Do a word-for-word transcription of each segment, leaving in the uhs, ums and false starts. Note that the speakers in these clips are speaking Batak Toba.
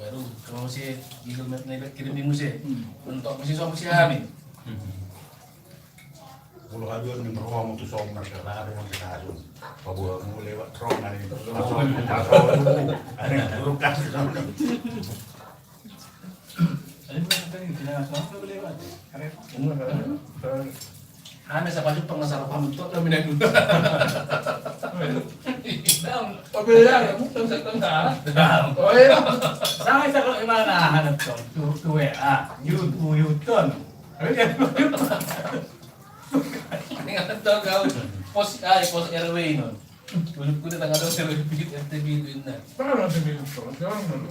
Baru kalau si Google Map na iba kirim minggu si. Hmm. Untuk mesti sama si Amin. Molo haduan ni rohamu tu Sombar, karena ada yang kita haduan. Paboamu lewat rong, ada yang terus masuk, ada yang terus kasih. Ada yang terus lewat. Ada yang terus. Ana sa pajumpang na sarapan untuk kami na dulu. Dang, pabela ya, bukan setengah. Dang. Oh iya. Sama sa kalau gimana, anak tu, tu, tu W A, you, tu, you ton. Ini kan tahu kau, pos, ah, pos R W non. Kulit kulit tanggal dua R W R T B itu indah. Parah R T B itu, jangan dulu.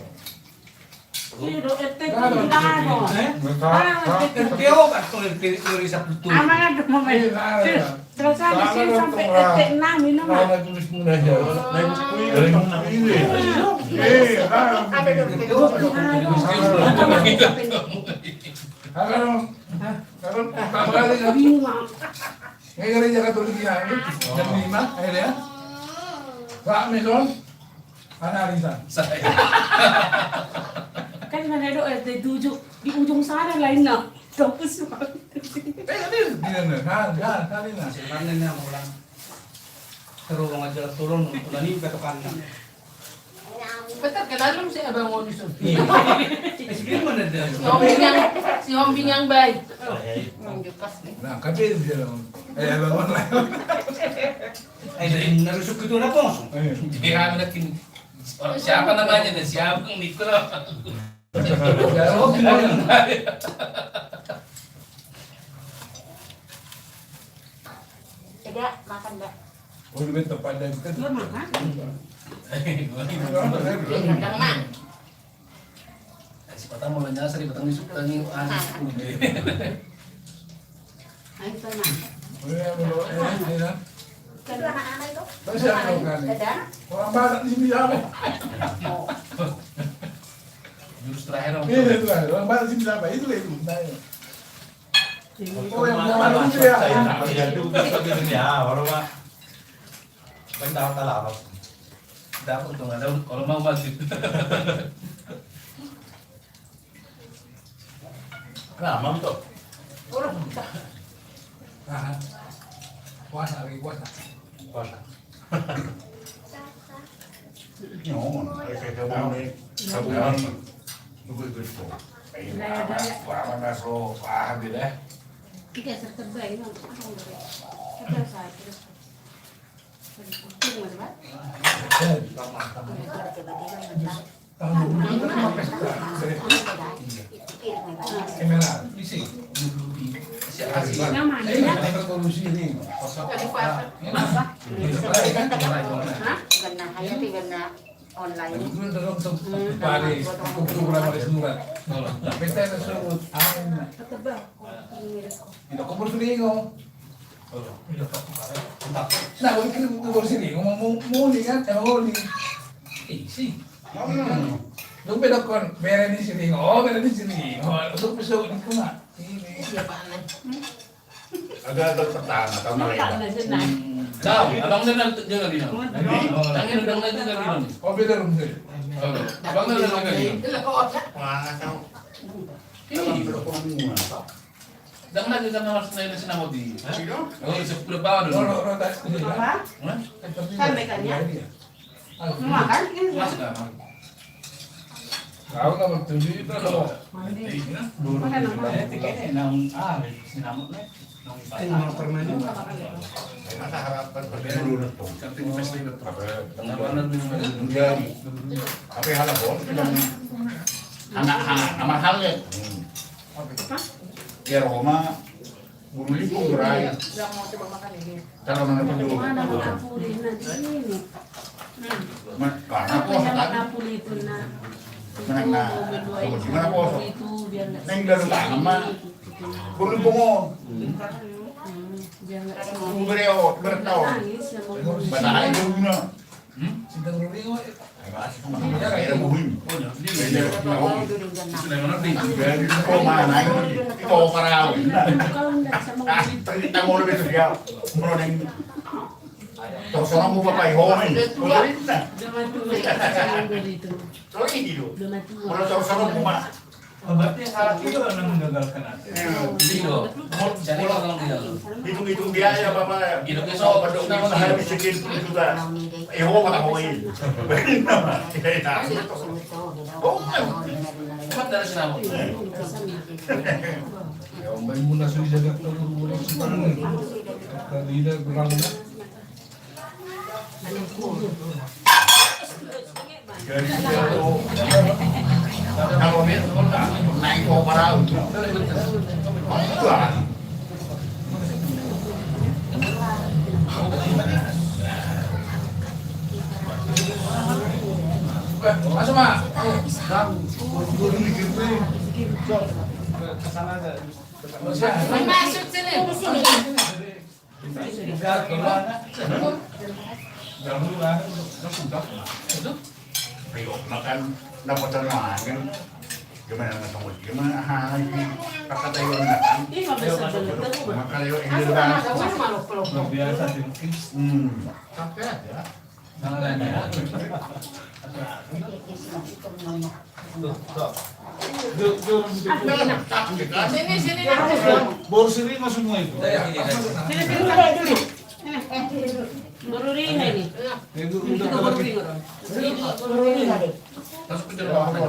Iya, do, R T P, tano. Eh? Ah, R T P. R T O kan, kalau R T O dari Sabtu. Aman, ada momen. Iya, ada. Terus ada sih sampai R T enam ini, Mak. Mana tulis muna aja? Dari buku ini. Dari buku ini. Iya, ada. Ada, ada. Kalau, kalau, tambah lagi, kan? Bingung, Mak. Ngai gereja Katolik ya, jam lima, akhirnya. Pak Meson. Ana arisan. Kan mana do R T tujuh di ujung sana lainnya. Kampus. Eh, tapi gini nih, nah, nah, tadi nah. Sebenarnya ini yang ulang. Terus ngajar turun, ulang ini ketokannya. Betul, kenal belum si Abang Oni Sun? Iya. Eh, si Bimo ada. Si Hombing yang, si Hombing yang baik. Nah, tapi dia, eh, Abang Oni. Eh, dari Narusuk itu apa? Iya. Jadi, siapa namanya? Siapa yang Nikola? Eda, makan, Dak. Oh, lebih tepat dari kita. Lu makan? Iya, Mak. Eh, si Patang mau nanya, seri Patang di Sukutani, ah. Ayo, Tama. Oh, iya, belum, eh, iya. Itu anak-anak itu. Terus siapa yang berani? Ada anak? Orang Batak di sini siapa? Oh. Jurus terakhir, Om. Iya, itu kan. Orang Batak di sini siapa? Itu, itu. Nah, iya. Oh, yang punya warung itu ya? Iya, itu, itu, itu, ya, orang, Pak. Kan tahu, tahu apa? Dapat tuh, nggak tahu. Kalau mau, masih. Nah, mam tuh. Tahan. Puasa lagi, puasa. Puasa. Nyaman, kayak, kayak gabungan nih. Gabungan. Betul, betul. Iya, iya. Wah, mana so, paham gitu ya. Iya, serba ini, apa, apa saja. Nah, gue kirim ke kursi ini, ngomong mau, mau nih kan, emang mau nih. Isi. Lu beda kon, bere di sini, oh, bere di sini. Oh, lu bisa di kuna. Ini. Iya, Pak. Ada, ada pertama, pertama lagi. Tahu, abang dia nanti dia lagi. Tangan udah nanti dia lagi. Oh, beda rumah. Abang dia lagi. Wah, tahu. Iya. Dang lagi kan harus nanya sinamot di. Hah? Oh, sepuluh bawah dulu. Apa? Hah? Kan mereka dia. Makan? Mas, kan? Kau kan waktu itu kalau mandi. Dulu. Makan apa? Eh, tiketnya nang, ah, sinamot nih. Nang permen. Masa harapan permen dulu tuh. Kan tim pesta itu. Apa? Tengah mana nih? Menjadi. Apa hal apa? Anak-anak, anak hal ya. Hmm. Apa? Ya, Roma, Guru Lipung, Gerai. Cara mana pun dulu. Mana Napoli, nah, di sini. Ma-, karena apa puasa yang kan? Napoli itu, nah. Mana, nah, itu, gimana puasa? Itu, biar nggak Neng dari sana, Ma. Guru Lipung, oh. Hmm, biar nggak Guru Lipung, oh, bertahu. Nangis, ya, mau Bahasa lain, guru, nah. Hmm? Cinta Guru Lipung, oh. Oh, berarti salah juga yang menggagalkan anda. Iya. Jadi, kalau cari orang dia, lo. Hitung-hitung biaya, Bapak. Hitung-hitung. So, pada usaha miskin pun juga. Eh, oh, Bapak, oh, iya. Oh, empat dari sana. Ya, Om, baik, mula sudah jaga telur, mula sudah. Tadi dia berang, ya. Masuk, Mak. Masuk sini. Ayo, makan dapat tangan. Gimana, nggak tahu gimana, ah, ini pakai tayo na kan. Makan tayo ini lah. Biasa sih, mungkin. Hmm. Pakai aja. Sini, sini, sini. Baru sering masuk semua itu. Sini, sini, sini. Baru ringan ini. Itu baru ringan. Ini baru ringan. Udah, udah.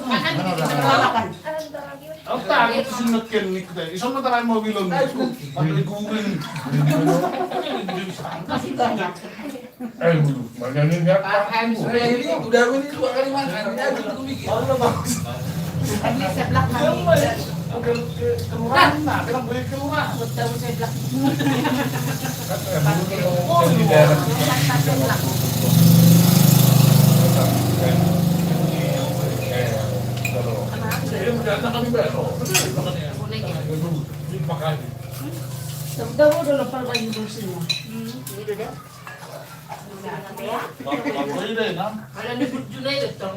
Makan, makan. Otak itu sih neken nih kita. Iso mata lain mau bilang. Ada di Google. Masih banyak. Eh, dulu. Banyak nih, ya. Ah, eh, sudah ini, udah ini dua kali makan. Ini aja dulu bikin. Oh, udah bagus. Ini sebelah kami. Udah ke kelurahan, nah, bilang boleh kelurahan. Udah sebelah. Kalau ini burjuna itu, Tong.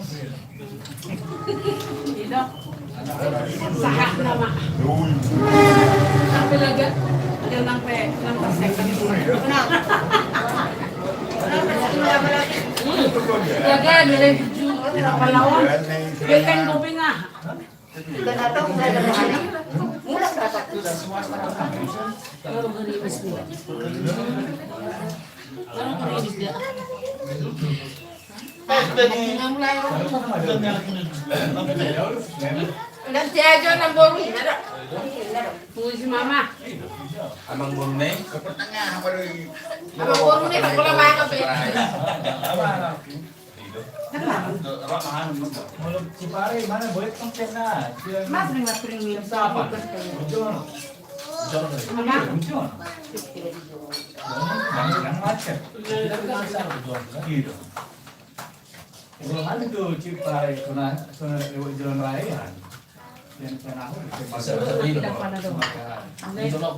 Sahat nama. Sampai lagi. Ada nang pe, nang pasek. Nah. Jaga nilai burju. Pahlawan. Benteng Bopeng ah. Sudah datang, sudah datang. Mulai datang. Baru gerimis dia. Baru gerimis dia. Nanti aja nang boru ini ada. Puji mama. Amang boru ini. Amang boru ini tak boleh main apa. Kalau Cipari mana boleh tong kena. Mas ring mas ring. Siapa? Ujon. Ujon. Ujon. Yang macet. Kita bisa ujon. Gitu. Udah kan itu Cipta itu nah, sana lewat jalan raya. Yang sana aku masa itu tidak pernah dong. Itu loh.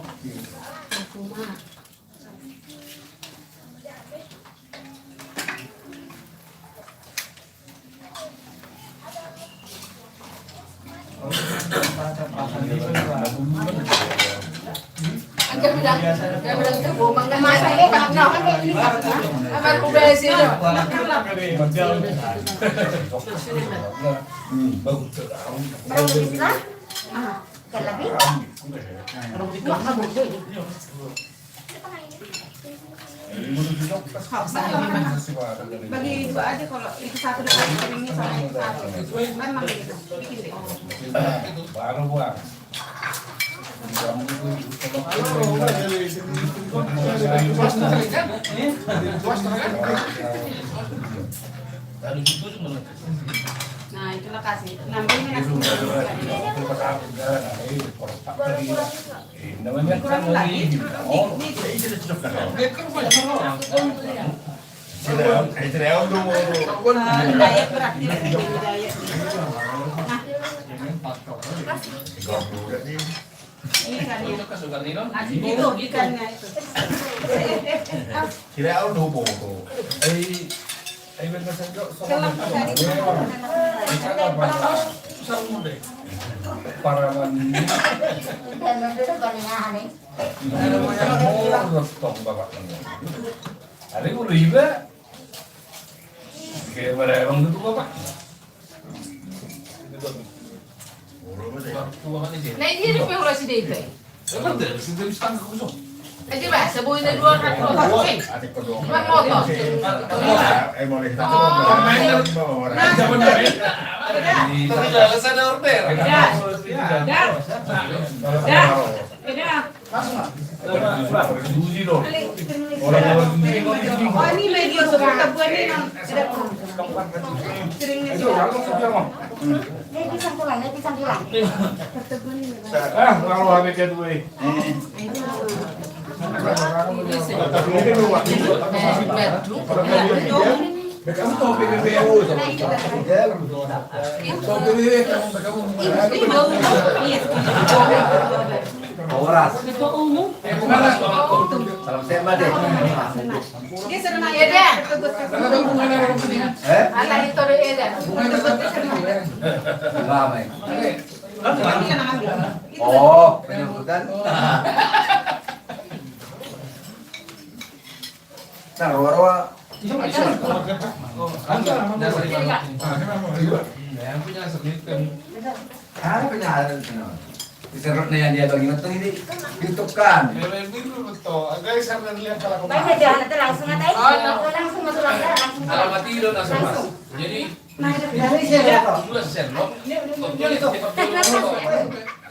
Bagi dua aja kalau itu satu dikasih piringnya sama yang satu. Memang gitu. Bikin deh. Baru buang. Nah, itulah kasih. Nambahnya nasi. Kurang lagi. Diet berarti diet. Ikan ya. Nasi itu ikannya itu. Kira au do boto. Ai, ai ben masa do so. Paraman. Ada guru iba. Kayak pada emang itu bapak. Nah, ini ada pengurus di itu. Aja bahasa boy na dua ratus. Lima motor. Ada order. Dah. Dah. Dah. Dah. Horas. Ketua umum. Salam sehat, Made. Dia sudah nanya. Iya, dia. Eh? Anak itu ada, iya, dia. Lama, ya? Oh, penyambutan. Nah, roa-roa. Ada penyaran sana. Diserot nih yang dia bagi mentong ini. YouTube kan. Baik, jangan nanti langsung aja. Langsung masuk, langsung. Alamat itu langsung, Mas. Jadi, dua sendok. Betul, cepat dulu.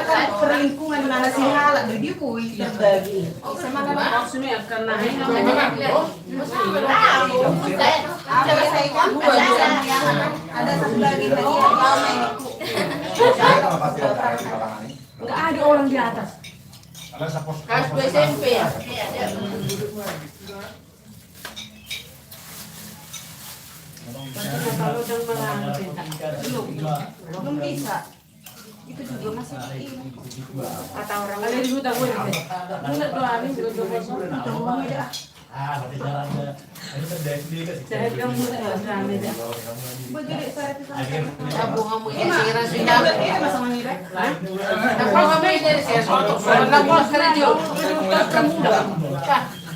kan perlingkungan di mana si halak do diakui terbagi. Sama kan maksudnya akan naik. Tahu, saya, saya kan ada satu lagi tadi yang mau main. Nggak ada orang di atas. Kelas dua S M P ya? Belum, belum bisa. Itu juga masih ini. Kata orang, ada di hutan gue. Bulat dua hari, bulat dua kosong. Udah, udah, udah. Ah, pakai jalan ya. Ini kan dari sini kan. Saya bilang mudah, rame dah. Buat jadi saya itu sama. Tabung kamu ini segera sudah. Ini masuk ini, Bang. Hah? Tabung kamu ini dari saya. Tabung kerja.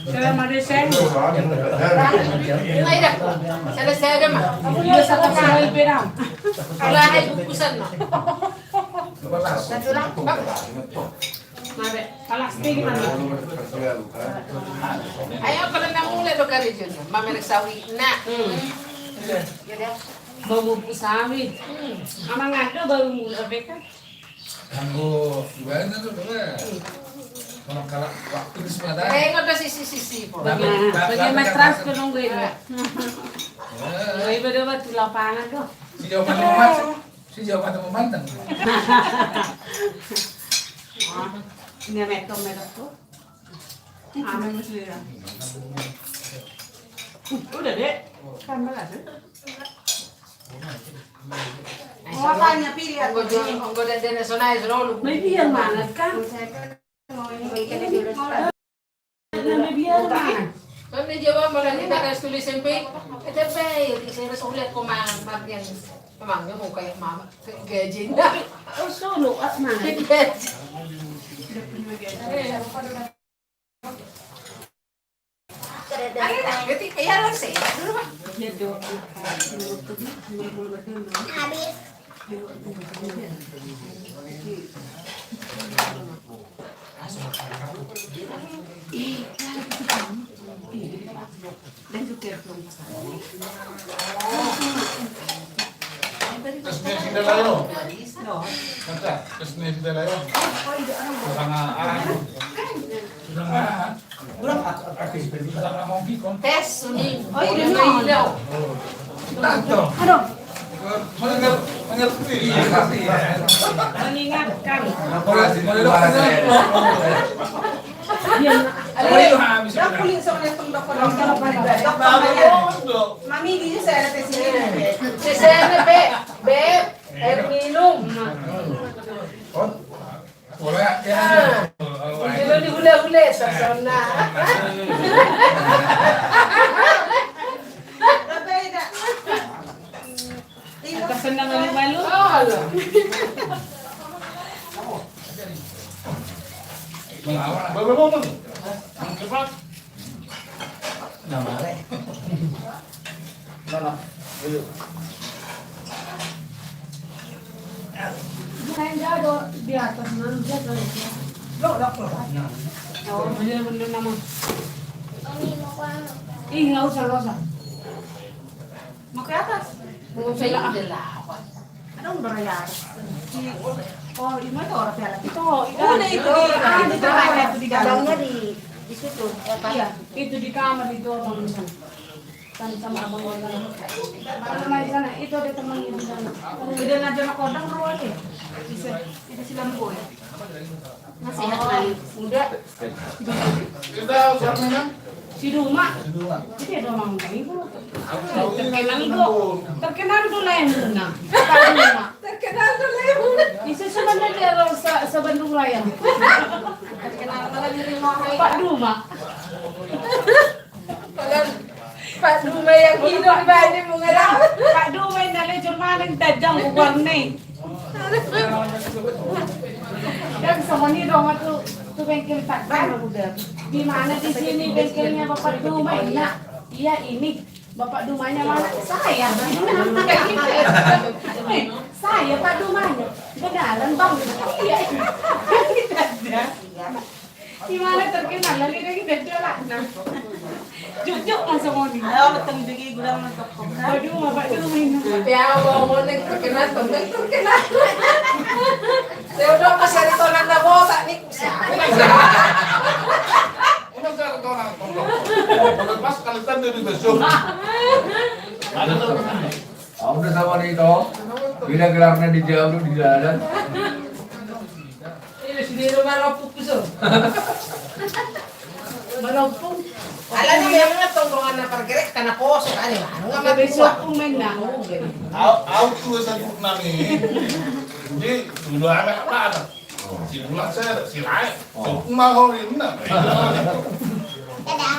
Saya mau desain. Ini dah. Selesai dah, Mak. Iya, satu kali pedang. Kalau ada bungkusan, Mak. Satu lah. Mare, palas tinggi mana? Ayo, kalau nang mulai do karejo, mamerek sawit na. Hmm. Iya deh. Bau bubuk sawit. Hmm. Amang ada bau mulai, apa kan? Ganggu, gimana tuh, coba? Hmm. Kalau, kalau waktu di Sumatera. Eh, nggak ada sisi-sisi, po. Bagi, bagi Mas Trans, tolong gue, ya. Gue ibadah waktu lapangan, tuh. Si jauh mana, Mas? Si jauh mata memandang. Ini mekom, mekom tuh. Amin, Mas Lira. Udah, Dek. Tambah lagi. Makanya pilih aku. Enggak, enggak ada dana sonai, sonai lu. Beli yang mana, Kang? Kan dia jawab, malah kita kan tulis S M P, S M P, saya harus udah kok, Mang, Mang, yang emangnya mau kayak mama, kayak gajinya. Oh, solo, ah, Mang. Gaji. Ada, ada. Berarti, ya, harus ya, dulu, Pak. Habis. Tes ni si Dalayo. Mata, tes ni si Dalayo. Sudah nggak, ah. Sudah nggak. Tes, Uni. Oh, iya, iya. Aduh. Mengingatkan. Iya, Mak. Aduh, kulit sama dia tuh, dokter. Mami, dia saya ada tes ini. Saya ada, Beb. Beb, air minum. Bola, ya. Ah. Dulu di hula-hula, sasona. Tersenang malu-malu. Oh, lo. Bawa, bawa, bawa. Cepat. Nah, mare. Mana? Dulu. Main jado di atas, main jado. Lo, lo, lo. Oh, bener, bener nama. Ih, nggak usah, nggak usah. Mau ke atas? Mau saya di bawah. Ada orang berlayar. Di, oh, di mana orang piala? Itu, itu. Udah, itu di, ah, di kamar, itu di dalam. Abangnya di, di situ, ya, Pak? Iya, itu di kamar itu, abang di sana. Kan sama abang di sana. Apa namanya di sana? Itu ada temannya di sana. Udah ngajar kodang ruangnya. Bisa, itu si Lampu ya. Masih ingat lagi, muda. Kita usaha memang. Si Duma. Si Duma. Jadi ada orang lain. Terkenal do. Terkenal do lain, nah. Pak Duma. Terkenal do lain. Isi sebenarnya dia orang sa-, sebendung lain. Terkenal malah di rumah. Pak Duma. Padahal Pak Duma yang hidup, Pak, ini mengenal. Pak Duma yang dari Jerman yang tajam warnai. Dan sama ni dong tu, tu bengkel takkan. Di mana di sini bengkelnya Bapak Duma? Nah, iya ini. Bapak Dumanya mana? Saya. Eh, saya Pak Dumanya. Benaran, Bang. Iya. Tidak ada. Gimana terkenal lagi, lagi beda lah. Nah. Jujur langsung ngomong. Ayo, datang lagi gudang mentok. Waduh, Bapak Duma ini. Tapi awal ngomong terkenal, terkenal. Saya udah pas ada tonang na botak nih. Siapa? Udah ada tonang, tonang. Pas kali tanda di besok. Ada tonang. Au da sama ni to. Bila gelarna di jauh di jalan. Ini sendiri marapuk kusur. Marapuk. Ala ni memang tongkrongan na pargerek karena poso kan ya. Nggak mati besok pun main nang. Au, au tu satu nami. Jadi dulu anak apa? Si Bulan saya, si Rai. Oh. Mahol ini. Dadah.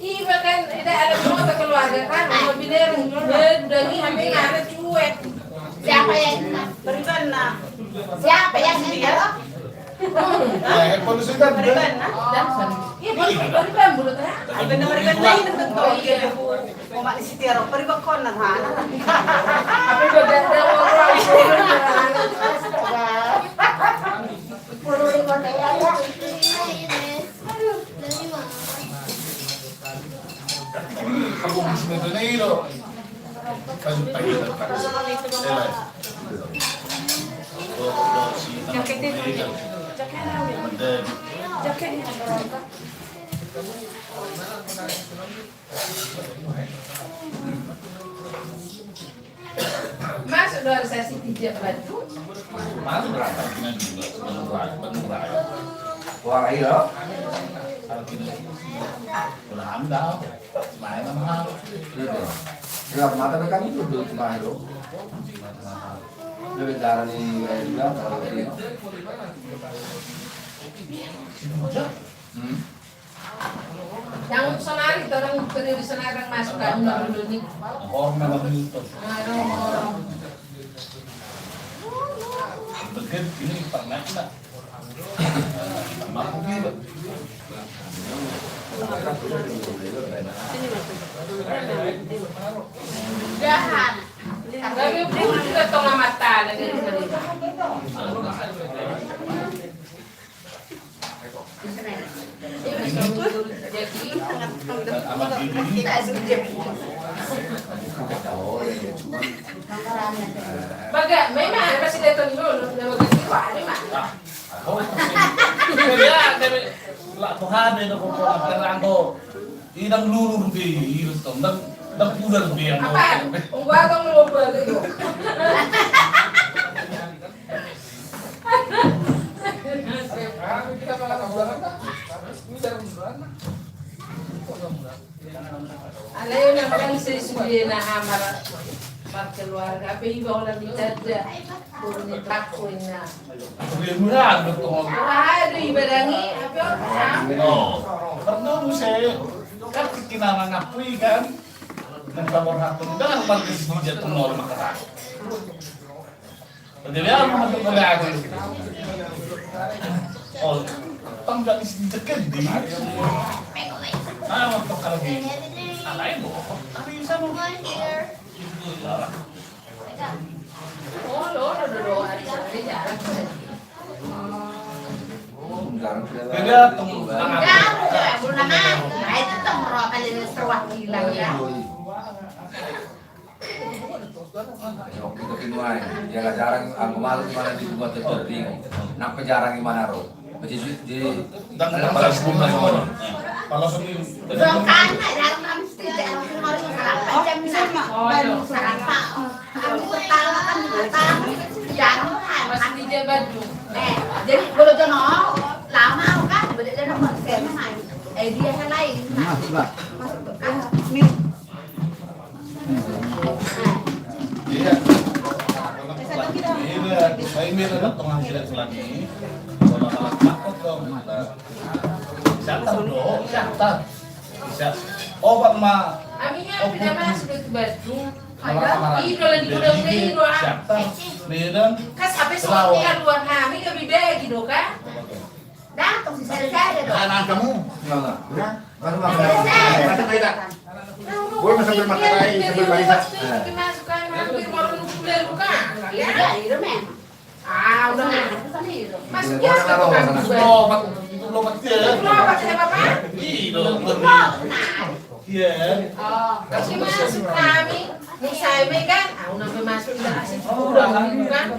Iba kan, ida ada semua keluarga kan, mau binerung, dia udah nih, hampir ada cuek. Siapa yang kena? Peribana. Siapa yang kena? Eh, polisi kan, Peribana. Iya, peribana, peribana, menurut saya. Peribana, peribana, ini tentu. Oh, iya. Mau mak di sini, Tiaro, peribana kau, nah, nah. Tapi udah ada orang, astaga. Masuk do organisasi tiga puluh. Masuk berapa? Benar juga, benar juga. Wah, iya. Kalau tidak, udah handal. Main sama hal. Iya, tuh. Ya, mata mereka itu dulu cuma itu. Lebih darah nih, kayak juga, kalau ini. Hmm. Yang sonari, orang periode sonari yang masuk kan, orang dulu nih. Orang memang itu. Ada orang. Begitu ini pernah nggak? Jahat. Tapi pun kita tengah mata lagi. Baga, memang masih datang dulu, nama ganti wali mah. Jadi, ah, dari, lah, Tuhan, itu kok terang kok. Inang lurung di, itu, dan, dan pudar di yang apa? Unggu atong lu balik. Alai na kan sesuai na amar markeluarga pe iba ola ditanda. Turun itu aku ina. Wah, ada iba dangi, apa orang? Karena saya kan kekinalan aku kan. Dan kabar aku dengan markas di jatuh nol makarai. Jadi, ya, mau masuk ke aku. Oh, tong gak bisa ditekan di. Ah, waktu kalau di. Alai, bo. Tapi bisa, bo. Oh, lo, lo, lo, lo, ada satu jalan. Jadi, tong. Enggak, enggak, belum nama. Nah, itu tong rokok yang seruak hilang, ya. Oke, tapi nuai, ya jarang, aku malu di mana di buat itu ring. Napa jarang di mana ro? Jadi, jadi, dan ada balas bunga semua. Kalau sendiri. Belum kan, jarang kan, jarang kemarin sarapan, jam lima. Baru sarapan. Aku pertama kan, pertama. Jarang kan. Masih di Jabat tuh. Eh, jadi kalau jono, lama kan, beda jono konser main. Eh, dia yang lain. Masuk, Pak. Masuk, Pak. Ah, min. Iya. Iya, saya ini adalah penghasilan selagi. Kalau alat takut dong. Siapa dong? Siapa? Bisa. Obat ma. Aminya pindah masuk ke batu. Malah kamaran. Iya, kalau di gudang ini doang. Siapa? Medan. Kan sampai soalnya luar kami lebih baik gitu kan. Datang si Sari Sari dong. Anak kamu? Enggak, enggak. Udah? Baru makan. Baru makan. Gue masih sambil makan aja, sambil barisan. Iya, iya, men. Ah, udah. Masuk ya, masuk. Lobat, lobat ya. Lobat ya, Bapak? Iya, lobat. Iya. Oh, kasih masuk kami. Nung sai me kan, au na pe masuk ida kasih kurang kan.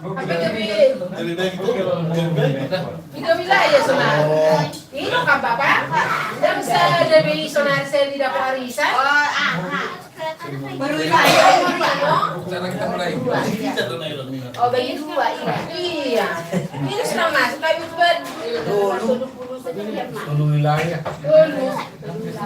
Apa jadi? Jadi baik itu, jadi baik itu. Ida wilayah sonari. Ino kan Bapak? Ida bisa jadi sonari saya tidak warisan. Baru wilayah. Cara kita mulai. Oh, bagi dua, iya. Iya. Ini sudah masuk, tapi buat dulu. Dulu wilayah. Dulu.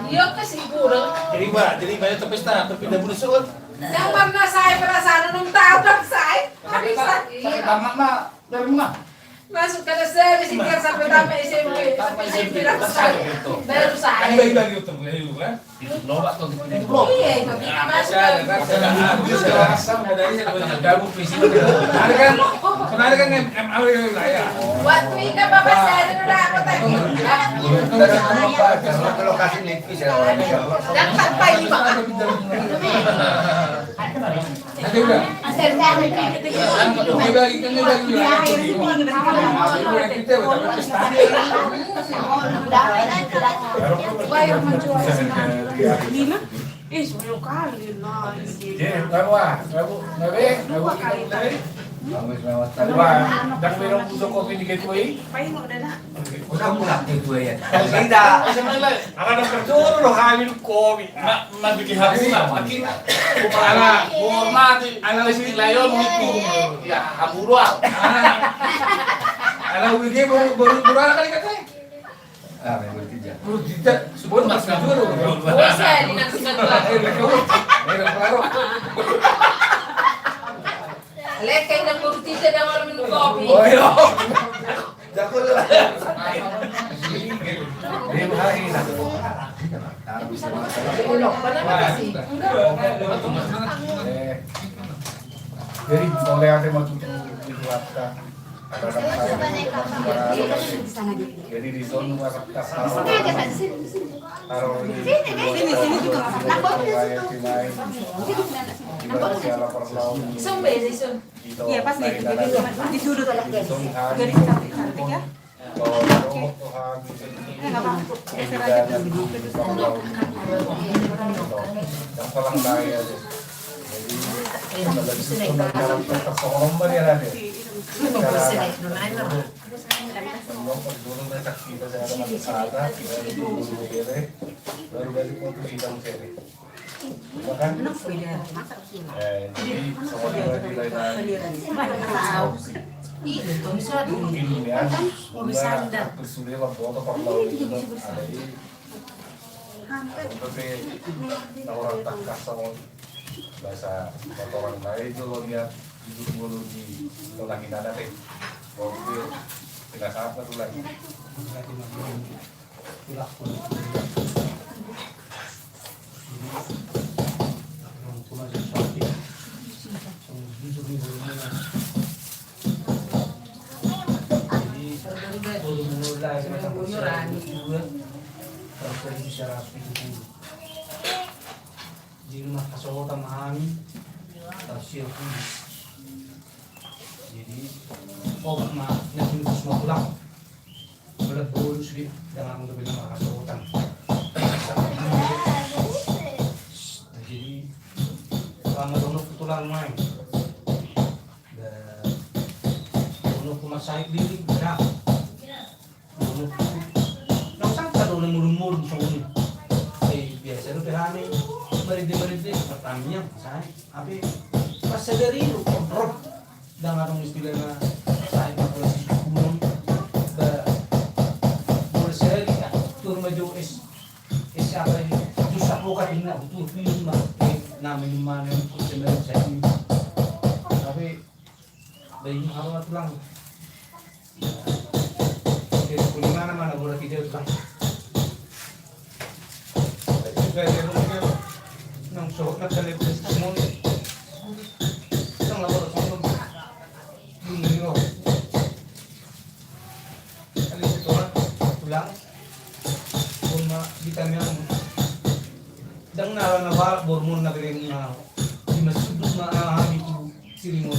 Iya, kasih kurang. Jadi, Pak, jadi banyak pesta, tapi tidak boleh suut. Yang warna saya perasaan enam tahun kan saya. Tapi, Pak, saya tamat, Mak, dari rumah. Masuk ke dasar, di sini kan sampai tamat S M P, sampai S M P lah saya. Baru saya. Kan bagi-bagi untuk dulu, kan? Lobat tuh. Iya, itu kita masuk. Waktu itu Bapak saya udah dapat. Lokasi lipis ya. Dapat apa ini, Pak? Ada udah. Kita udah. Bayar menjual. Lima? Eh, sepuluh kali lah. Iya, tahu ah. Tahu, tahu. Dua kali. Tahu ah. Dang minum susu kopi di gateway. Paling udah dah. Udah pulang gateway ya. Tidak. Anak dokter dulu lo hamil kopi. Mak, mak bikin habis lah. Makin kepala, hormati. Anak istri layon itu. Ya, amburuan. Anak W G baru, baru, baru anak kali katanya. Ah, memang tidak. Baru tidak. Sebelum mas jujur. Bosan, nanti kan. Eh, betul. Eh, betul. Lek, kayak nang baru tidak, dah malam minum kopi. Oh, iya. Jago lah. Dia hari ini. Belum, pernah kasih. Eh. Jadi, mulai ada mau tutup di Jakarta. Jadi di son masak kasar. Iya, pas nih, di sudut. Jadi cantik-cantik ya. Baru balik waktu sidang seri. Bukan? Eh, jadi sama juga di lain-lain. Ini ya, bunga, atur sudah lah, foto perlawanan itu ada di. Tapi orang tak kasar bahasa kotoran lain itu lo lihat di dulu di tolak inana teh. Oke, tidak apa tuh lagi. Jadi marhasohotan ma hami, tafsir kudus. Jadi, obat ma, na pinupus ma tulang. Belat bolus di, dengan aku tuh bilang marhasohotan. Jadi, lama dono tulang main. Da, dono ku masai diri, da. Nang sangka do na murung-murung songon i. Eh, biasa do pe hami marende-marende, pertanian, sai. Ape, pas sadari do, drop. Ndang adong istilahna, sai, apa, si gunung. Ba, mulai sadari, ah, tur ma jo es, es apa ini? Jus apokat ini, aku tur minum ma. Eh, na minum mana, aku sendiri, saya minum. Tapi, Baik, apa tulang? Oke, kuning mana, mana bola hijau tulang? Baik, saya lihat dulu, ya. Nang sohot nak kali beli semua. Nang lapor semua. Ini loh. Kali itu tulang. Cuma vitamin. Ndang na ala na balak borumuna na bereng na lima sudut ma aha itu siringon.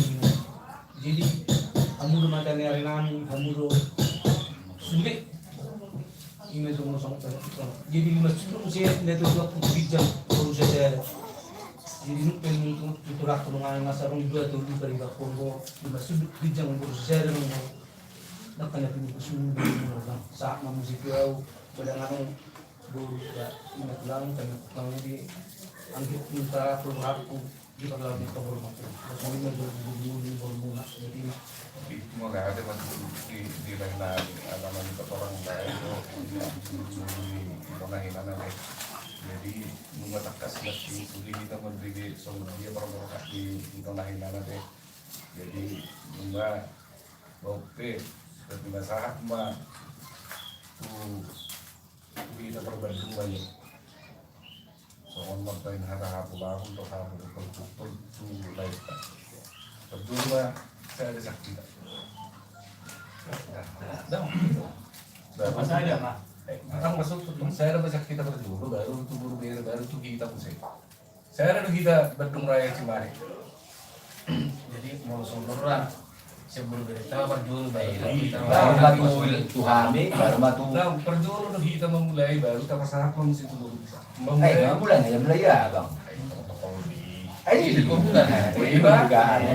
Jadi hamu do mata ni ari nami, hamu do sude. Ima do mosong. Jadi lima sudut muse na tu dua puluh ginjang boru sasada. Jadi nuk pen untuk tuturak tulungan masa rong dua tolu pari bakon bo lima sudut ginjang boru sasada nang. Nak kana pintu sumbu saat mamusiku au pada nganu. Boru, ya, ingat ulang, kami tukang di anggit minta keluargaku di perlawanan ke Bormaku. Pokoknya boru, boru, boru, boru, boru, jadi, tapi itu mah gak ada, Mas, di, di lain-lain, apa namanya, kotoran lain, tuh, di, di, di tengah inana, deh. Jadi, nunga takas, ngerti, sudah kita memberi di, sama dia, perlawanan di, di tengah inana, deh. Jadi, nunga, oke, tapi masalah, mah, tuh, Hita parbandingan ma i. Songon marpain hata hapulahon do hapulahon tu lainta. Parjolo ma sada sahat hita. Ndang. Ndang maksud tu sada ma sahat hita parjolo baru tu boru bere baru tu hita muse. Sada do hita Bandung Raya Cimahi. Jadi molo songon ra sian boru bere ta parjolo baru ma tu hami baru ma tu. Nah, parjolo do hita mamulai baru tapasahat ma muse tu boru. Mamulai. Eh, mamulai na mulai ya bang. Eh, ini di kuburan.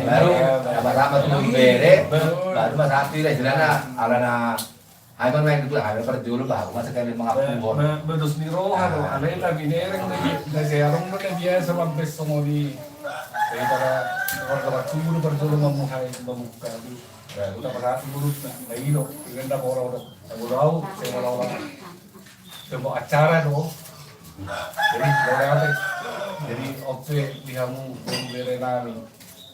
Baru tapasahat ma tu boru bere baru ma sahat tu ira istilahna alana. Ai ma main tu, ai ma parjolo baru ma sakali mangapuhon. Bados ni roha do alai na binereng na biasa adong do na biasa mampes songon i. Jadi pada keluarga parjolo parjolo mamuhai mambuka tu. Baru tapasahat tu boru na i do. Ingin da boru do. Boru au seng olah-olah. Semua acara do. Jadi boru ate. Jadi ope di hamu boru bere nami.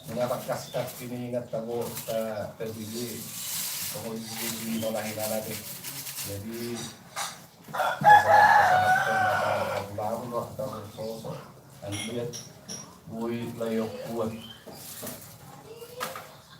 Mengatakan kaskat ini ingat tago ta tabili pokok di nona hinana deh. Jadi pasahat pasahat pun apa aku lalu lah kita sosok andiat bui layok kuat.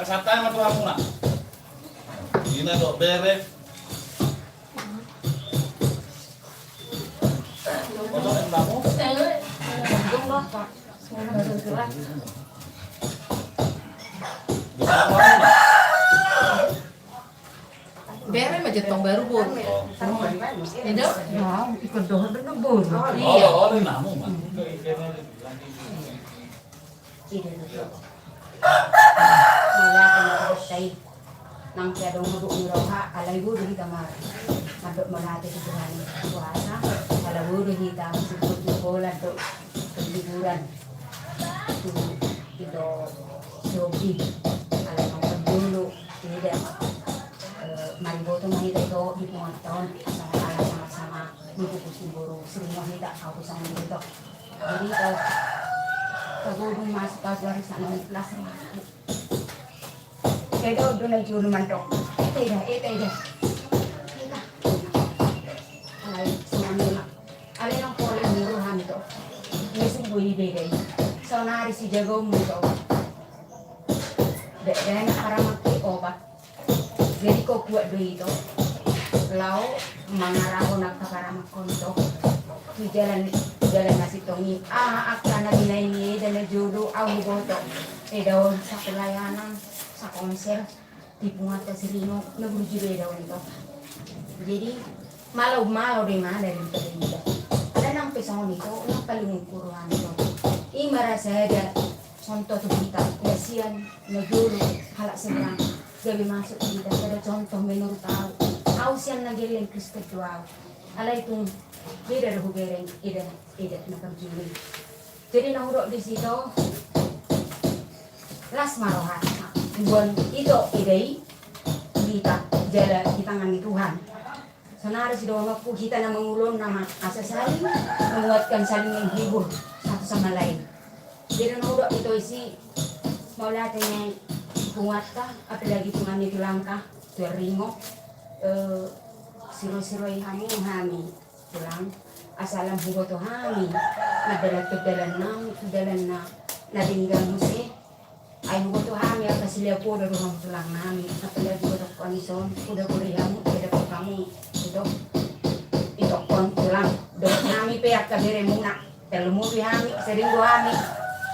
Pesantai ma tu hamuna. Ina dohot bere. Ojo, enda mo. Bere ma jetong baru boru. Eda? Ikon dohot do boru. Iya. Ida do. Mauliate ma tu Tuhanta i. Nang pe adong habot ni roha, alai bodo hita mar. Mandok mauliate tu Tuhan. Puasa, ala bodo hita, sibuk tu bola, tu hiburan. Tu, tu, tu, ala nang parjolo, ida. Eh, mariboto ma hita ito, di punguanta on, sama-sama, sama-sama, di buku simboro, sering ma hita, aku sama hita. Jadi, tau, tau godung masuk, tau suara sana, ikhlas, sama. Eda do na jolo mandok. Eda, eda, eda. Eda. Alai, semuanya. Alai nang pole muru hami to. Ini sungguh ide dai. Saonari sijagaonmu to. Dek, dek, na paramak opat. Jadi, kuat do ito. Laho mangarahon angka paramakkon ito. Tu jalan, tu jalan na sintong i. Aha angka na binahen ni eda na jolo, au huboto. Eda on sapelayanan, sakomsel. Di punguanta Siringo, na burju do eda on ito. Jadi, malo, malo do i ma dari ito. Ada nang pe songon ito, nang paling ukur rohani ito. I ma rasa eda. Contoh tu hita, na sian, na jolo, halak seberang, gabe masuk tu hita, sada contoh menurut au. Au sian na gelleng Kristen tu au. Alai tung, beda do hubereng, eda, eda, na parjolo i. Jadi na hudok di situ, las ma rohanta. Buan ito, eda i, hita, jala di tangan ni Tuhan. Saonari sidohononku hita na mangulon nama asa saling menguatkan, saling menghibur satu sama lain. Jadi na hudok ito isi mauliate ni punguanta, apalagi punguan ni tulangta, tu Ringo, eh, siro-siroi hamu hami tulang, asa lam huboto hami, na dalan tu dalan nami, tu dalan na, na denggan muse, Ai huboto hami angka silea poda do hamu tulang nami, apalagi boto koni son, poda-poda i hamu, eda pe hamu, ito, ito kon tulang, dohot nami pe angka beremuna, tolu mulu hami, sering do hami,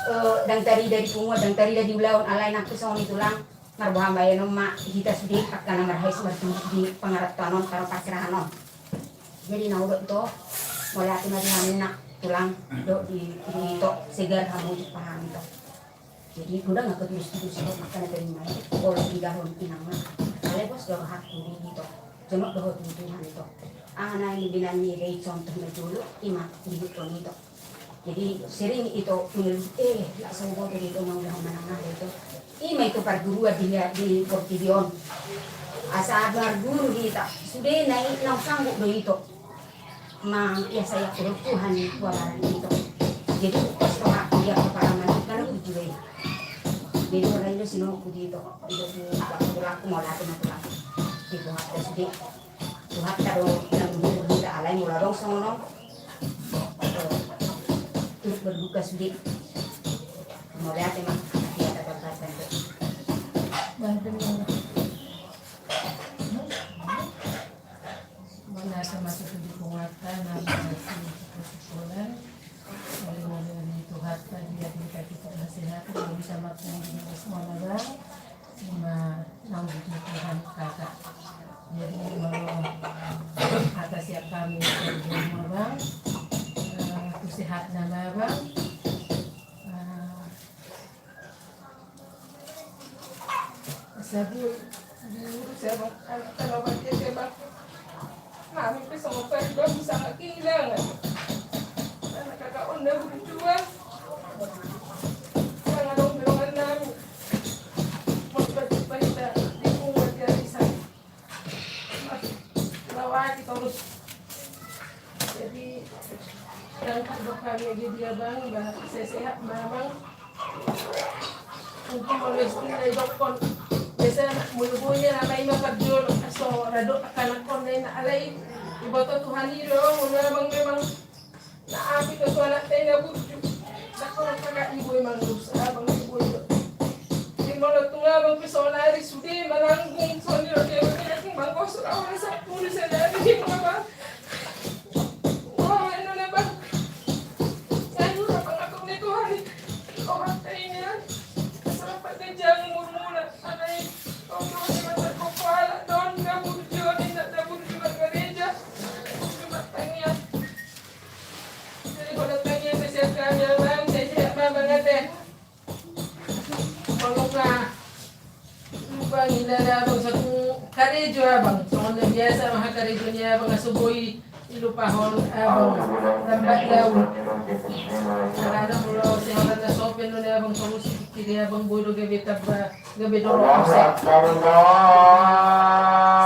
eh, ndang tarida di punguan, ndang tarida di ulaon, alai nang pe songon i tulang, marboha ma i, annon ma hita sude, angka na marhais martudu di pangarantoan on, tano parserahan on. Jadi na hudok ito, mauliate ma di hamuna, tulang, dohot di, di ito, segar hamu, jumpa hami ito. Jadi, godang angka tulis-tulis ito, makana tadi mai, olo tigahon inang na. Alai pos do rohangku di ito. Jonok do ho tu Tuhan ito. Aha na nibinahen ni eda i contoh na jolo, i ma diihuthon ito. Jadi, sering ito mengeluh, eh, lak so huboto do ito, naung laho manang aha ito. I ma ito parguruan di, di portibi on. Asa marguru hita, sudena i naung sanggup do ito. Ma, ya saya kudo Tuhan, kuabaran ito. Jadi, pas rohangku di angka paraman, karena aku juga i. Jadi, orang itu sinongku di ito. Itu di waktu laku mau latih, mau latih. Di buat sude. Tuhanta do na menghibur hita, alai molo adong songon on, eh, turut berduka sude. Mauliate ma, hata-hata. Mauliate ma tu punguanta na masihol. Mauliate ma di Tuhanta, dia berikan kita kesehatan, bisa makan di rumah. Ima naung di Tuhan kaka. Jadi, molo hata sian hami, Abang, eh, tu sehat nama, Abang. Eh, sabun. Diurus ya bang, anak tano bagian ya bang. Nami pe songon tadi bang bisa nggak kehilangan. Anak kakak onda berjuang. Yang ada undangan nami. Mau bagi baita di rumah dia bisa. Lawaki terus. Jadi, yang kado kami lagi dia bang, bang, saya sehat bang. Untuk mengurus dia dokon. Biasa mulai nama ima kerjo, so rado akan akon na alai. Iboto Tuhan i do, mula bang memang. Na api ke tuan na tena burju. Dakon kakak ibu emang dosa, abang ibu itu. Di mana tunga bang pesona di sude mananggung, soalnya dia bang kosong awal satu di sana di mana bang. Wah, anu na bang. Saya juga pengatur di Tuhan. Oh, hati ini kan. Selamat kejang umur mula. Ada yang kau tuh ada kepala don, kamu tujuan ini, kamu tujuan gereja. Kamu tujuan tangian. Jadi kalau tangian saya siapkan ya bang, saya siap bang, bang, ada. Molo nga lupa ngina da abang satu karejo abang. Songon na biasa maha karejo ni abang aso boi ilupahon abang lambat laun. Karena molo seorang na sopen do ni abang solusi pikir abang boi do gabe tamba gabe do. Allahu Akbar, Allah.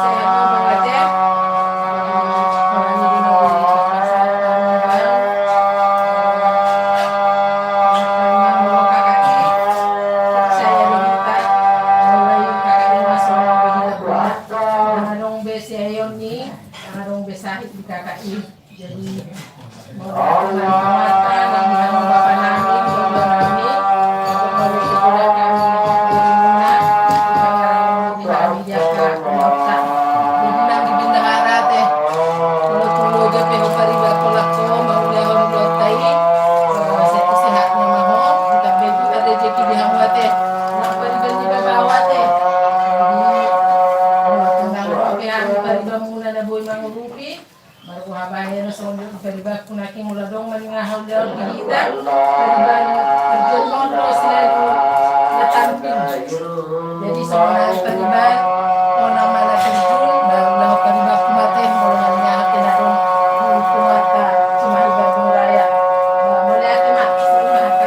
Sehat abang ate. Adong be sahit di K K I. Jadi, Margo habaen songon i paribanku nangkin molo adong maninga hau lewat di hita. Pariban kerjaan do selalu na tampil. Jadi songon i pariban ona mana terjun baru laho paribanku mate molo maninga hau kena dong. Di rumah ta cuma ibadah raya. Mauliate ma. Terima kasih.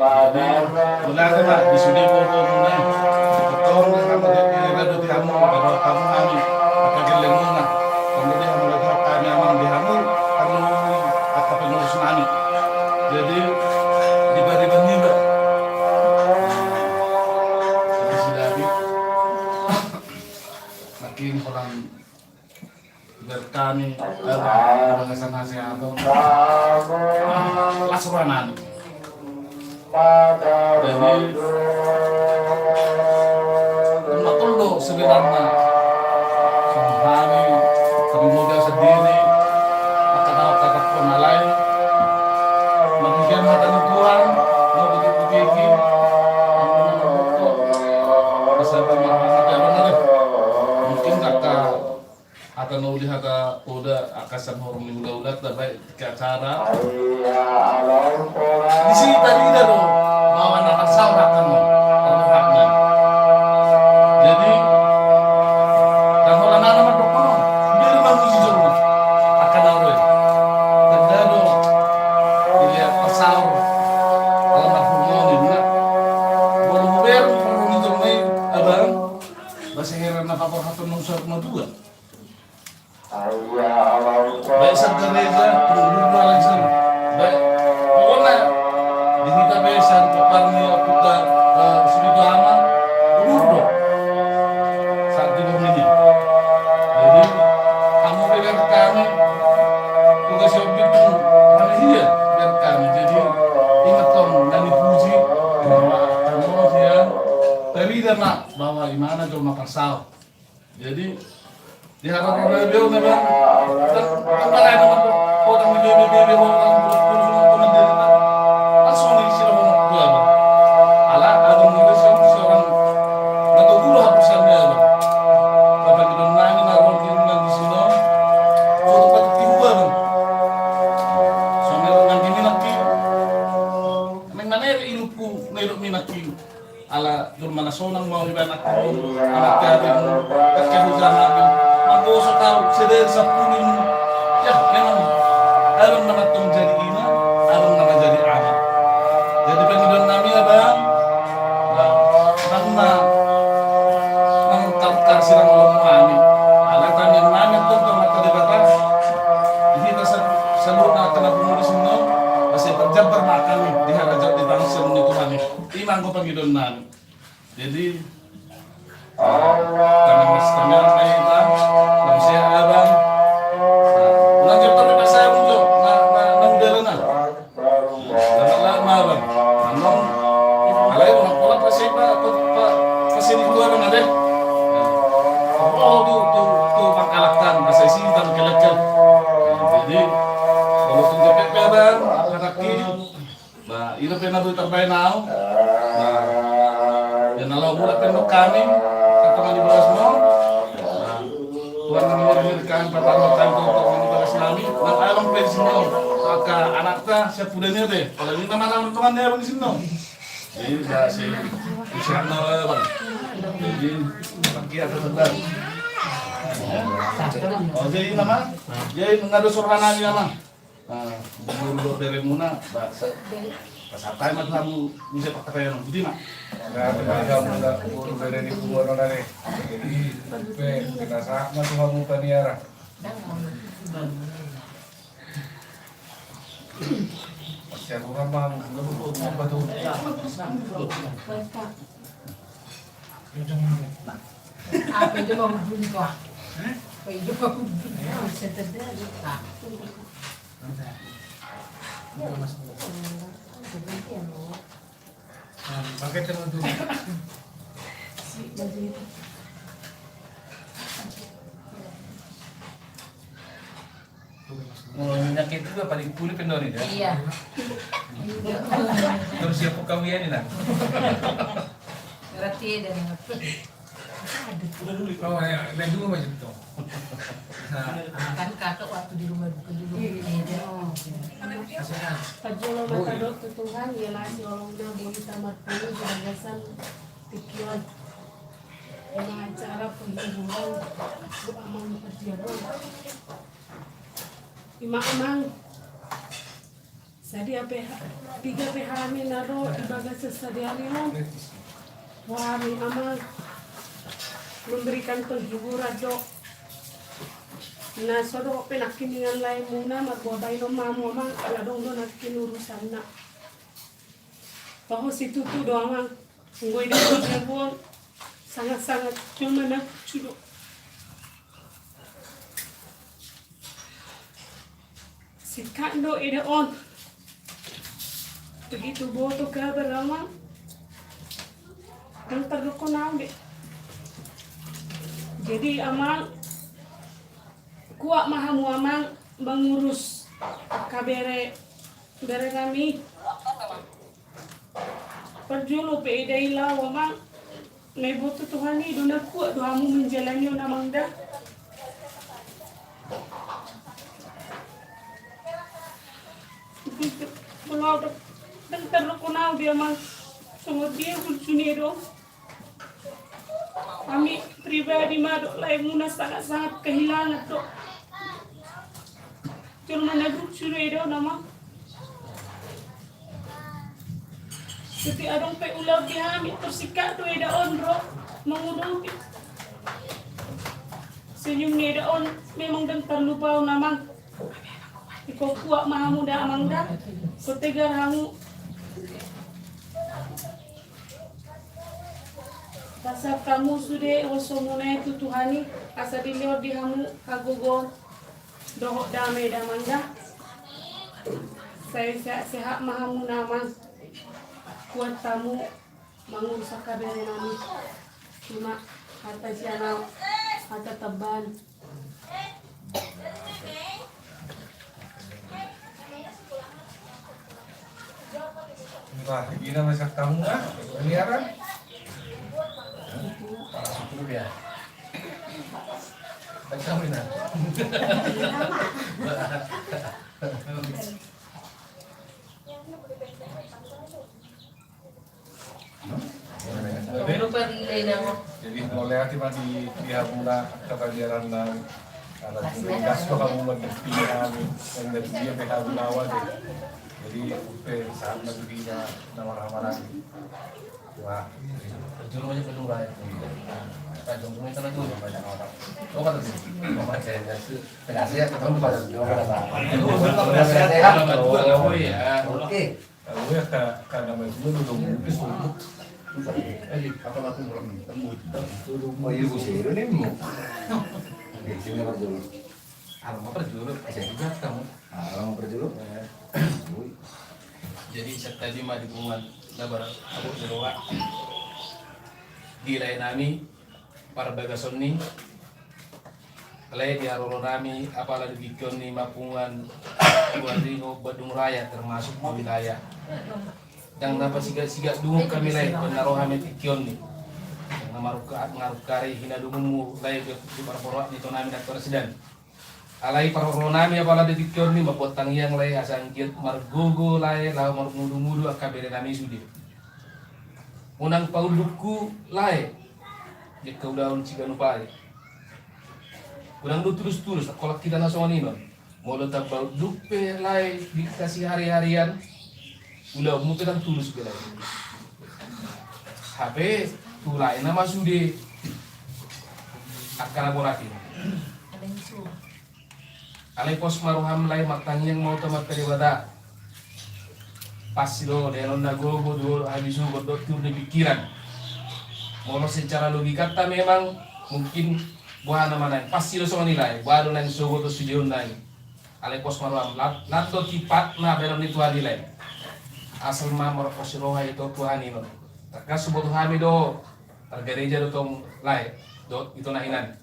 Jadi, mauliate ma, di sude bobomu na i. Tong hamu di rado di hamu, rado hamu nami, angka gellengmuna. Tong di hamu rado kami amang di hamu, kami angka pengurus nami. Jadi, di bariban niba. Jadi, sudah habis. Makin orang Berkami dalam pengasahan sehat. Las roha nami. Jadi, ma tolu sebenarna. Songon hami, kami muda sendiri, akan awak kata pun alai. Mungkin hata ni Tuhan, mau begitu tinggi. Bisa bermahamat ya benar. Mungkin kata Hata na uli, hata poda, angka sangorong ni hulahulanta baen di acara. Disi tarida do bahwa na parsaoran on, on hakna. Jadi, ndang holan na mandok on, biar mamuji jolma angka na ro i. Tanda do dilihat parsaor almarhum on i, na. Molo huber parsaoran ni jolma i, abang, bahasa heran na paborhaton na usar madua. Baik satu gereja, penduduk malaysia. Baik, pokokna di hita besan, paparni, Bahwa imana jolma parsaor. Jadi di harap orang dia memang tak tak ada nama potang di bebe bebe orang langsung di sini orang tua. Ala ada mungkin seorang atau guru hapusan dia. Bapak di nani na orang di nani sini. Foto patik tiga. Soalnya orang di minaki. Neng mana ya ilmu na ilmu minaki. Ala jolma na sonang ma au iba anakku, anak gading, kakek hujang lagi. Manggosok au sedari sampulu. Ya memang. Abang nama tong jadi ina, abang nama jadi anak. Jadi pangidoan nami abang. Nah, abang na nang kalkar sirang lomo nami. Ala tamian nami tong tong mata di batas. Di hita saluhut na kena pengurus no. Masih berjabar makan nih di haraja di bangsa ni Tuhan nih. Ima anggo pangidoan nami. Jadi tangan mas tangan na ita. Nang sehat abang. Ulang jam tapi pas saya muncul na na na udara na. Lama lama abang. Anong alai ulang pola pas saya pak pas ini dua abang ada. Oh tu tu tu pangkalakkan pas saya sini tang kelakkan. Jadi kalau tu jepet abang anak ki. Ba ira pe na boi tarbaen au. Ba ia na laho mulak pe nang hami. Kata mani bolas no. Tuhan na mengormir kami patang patang tontok mani bolas nami. Nang abang pe sini. Maka anakta siap udah nia pe. Kalau ini nama nama teman dia abang di sini. Jadi ba si usia na abang. Jadi pakai apa teman. Oh jadi nama. Jadi mengadu sorga nami nama. Guru dohot beremuna, ba pasahat hami ma tu hamu muse pangkataion on, boti ma. Gabe ma hamu da guru bere ni punguan on ale. Jadi pe pinasahat ma tu hamu paniara. Siaruran ma hamu. Apa tu? Apa itu mau bunyi kok? Apa itu mau bunyi? Saya tadi lupa. Minyak itu juga paling pulih pendori dah. Iya. Terus siapa kau ini nah? Berarti ada. Oh ya, dan dulu macam itu. Kan kakak waktu di rumah bukan dulu. Iya. Pajolo mata dohot tu Tuhan, ia lasi olong na boi tamat pun di bagasan tikion. Ima acara penghiburan, bu amang pertiago. Ima amang. Sadia pe ha-, piga pe hami na ro di bagasan sadari on. Hami amang memberikan penghiburan do. Na so dohot pe nangkiningan lae muna marboa baenon ma hamu amang ala adong do nangkin urusanna. Toho situtu do amang. Anggo i do jabuan sangat-sangat cuma na cudo. Singkat do eda on. Begitu boto kabar amang. Dang tardokon au be. Jadi amang kuat ma hamu amang mangurus angka bere bere nami. Parjolo pe eda i laho amang. Na iboto Tuhan i do na kuat do hamu menjalani on amang da. Molo dang tardokon au be amang. Songon dia hulsuni do. Hami pribadi ma do lae muna sangat-sangat kehilangan do. Jolma na gok sude do nama. Setiap adong pe ulaon di hami tersingkat do eda on ro mangudupi. Senyum ni eda on memang dang tarlupaon amang. Iko kuat ma hamu da amang da. Iko tegar hamu. Pasahat hamu sude ulos muna i tu Tuhan i asa dilehon di hamu hagogoon dohot dame da amang da. Sai sehat-sehat ma hamu na amang. Kuat hamu mangurus angka bere nami. Ima hata sian ahu, hata tambahan. Bah, ina masa kamu ah, ini apa? Para sepuluh ya. Baca mina. Jadi mauliate ma di, di hamuna angka pajaranna. Ala tugas do hamuna di pilihan yang dari dia pe hamuna awal deh. Jadi upe saat nanti dia nama ramalan. Wah, juru banyak gedung lain. Tajam rumah itu lagi banyak apa? Oh, kata dia. Oh, baca ya, penasihat ketemu pada dua orang. Oh, iya. Oke. Tahu ya, Kak, Kak, namanya dulu dong, mungkin suruh. Eh, apa lagi orang temu? Oh, iya, gue sih, ini mau. Oke, sini, Pak, dulu. Apa mau pergi dulu? Saya juga kamu. Ah, orang mau pergi dulu? Ya. Ui. Jadi, saya tadi mah di rumah, dabar, aku di rumah. Di lain nami, parbagasonni, alai di haroro nami, apala di tingkionni, Mapunguan Tuan Ringo, Badung Raya, termasuk di wilayah. Ndang na pasigasigak dungo hami lae, ndang na ro hami tingkionni. Ndang na marungka-, marungkari hinadomunmu lae, di parporoak ni ito nami na parsidan. Alai parhoro nami apala di tingkionni, mambuat tangiang lae, asa anggiat margogo lae, laho marmudu-mudu angka bere nami sude. Unang paundukku lae, di angka ulaon siganup ari. Unang do tulus-tulus, angkolak hita na songon i ma. Molo tamba unduk pe lae di angka sihari-harian, ulaonmu pe ndang tulus be lae. Hape tu lae nama sude angka na borat i. Alai pos ma roham lae, martangiang ma hita tu Amanta Debata. Pasti do, denon na gogo do, habis ugot do, tur di pikiran. Molo secara logikanta memang mungkin boha nama naeng. Pasti do songon i lae, boha do naeng sogot do sude on naeng. Alai pos ma roham, lat-, lat do tipatna baenon ni Tuhan i lae. Asal ma marpos roha ito Tuhan i non. Tangkas huboto hami do, targareja do tong lae, dohot ito na hinan.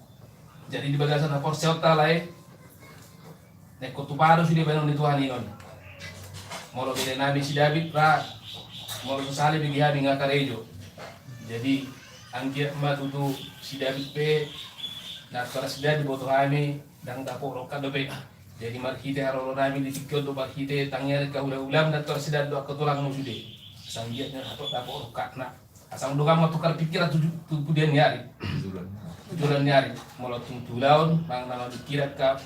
Jadi di bagasan haporseaonta lae, naeng tupa do sude baenon ni Tuhan i non. Molo bere nami si David ra, molo so sala bege hami nga karejo. Jadi anggiat ma tutu si David pe, na tor si David boto hami, ndang dapot rongkap dope. Jadi marhite haroro nami di tingki on do, marhite tangiang ni angka hula-hulam, na tor si David do angka tulangmu sude. Asa anggiat na dapot rongkapna. Asa unang donganmu tukar pikiran tu, tu pudian ni ari. Tu joloan ni ari. Molo tung tu ulaon, manang na mamingkiri angka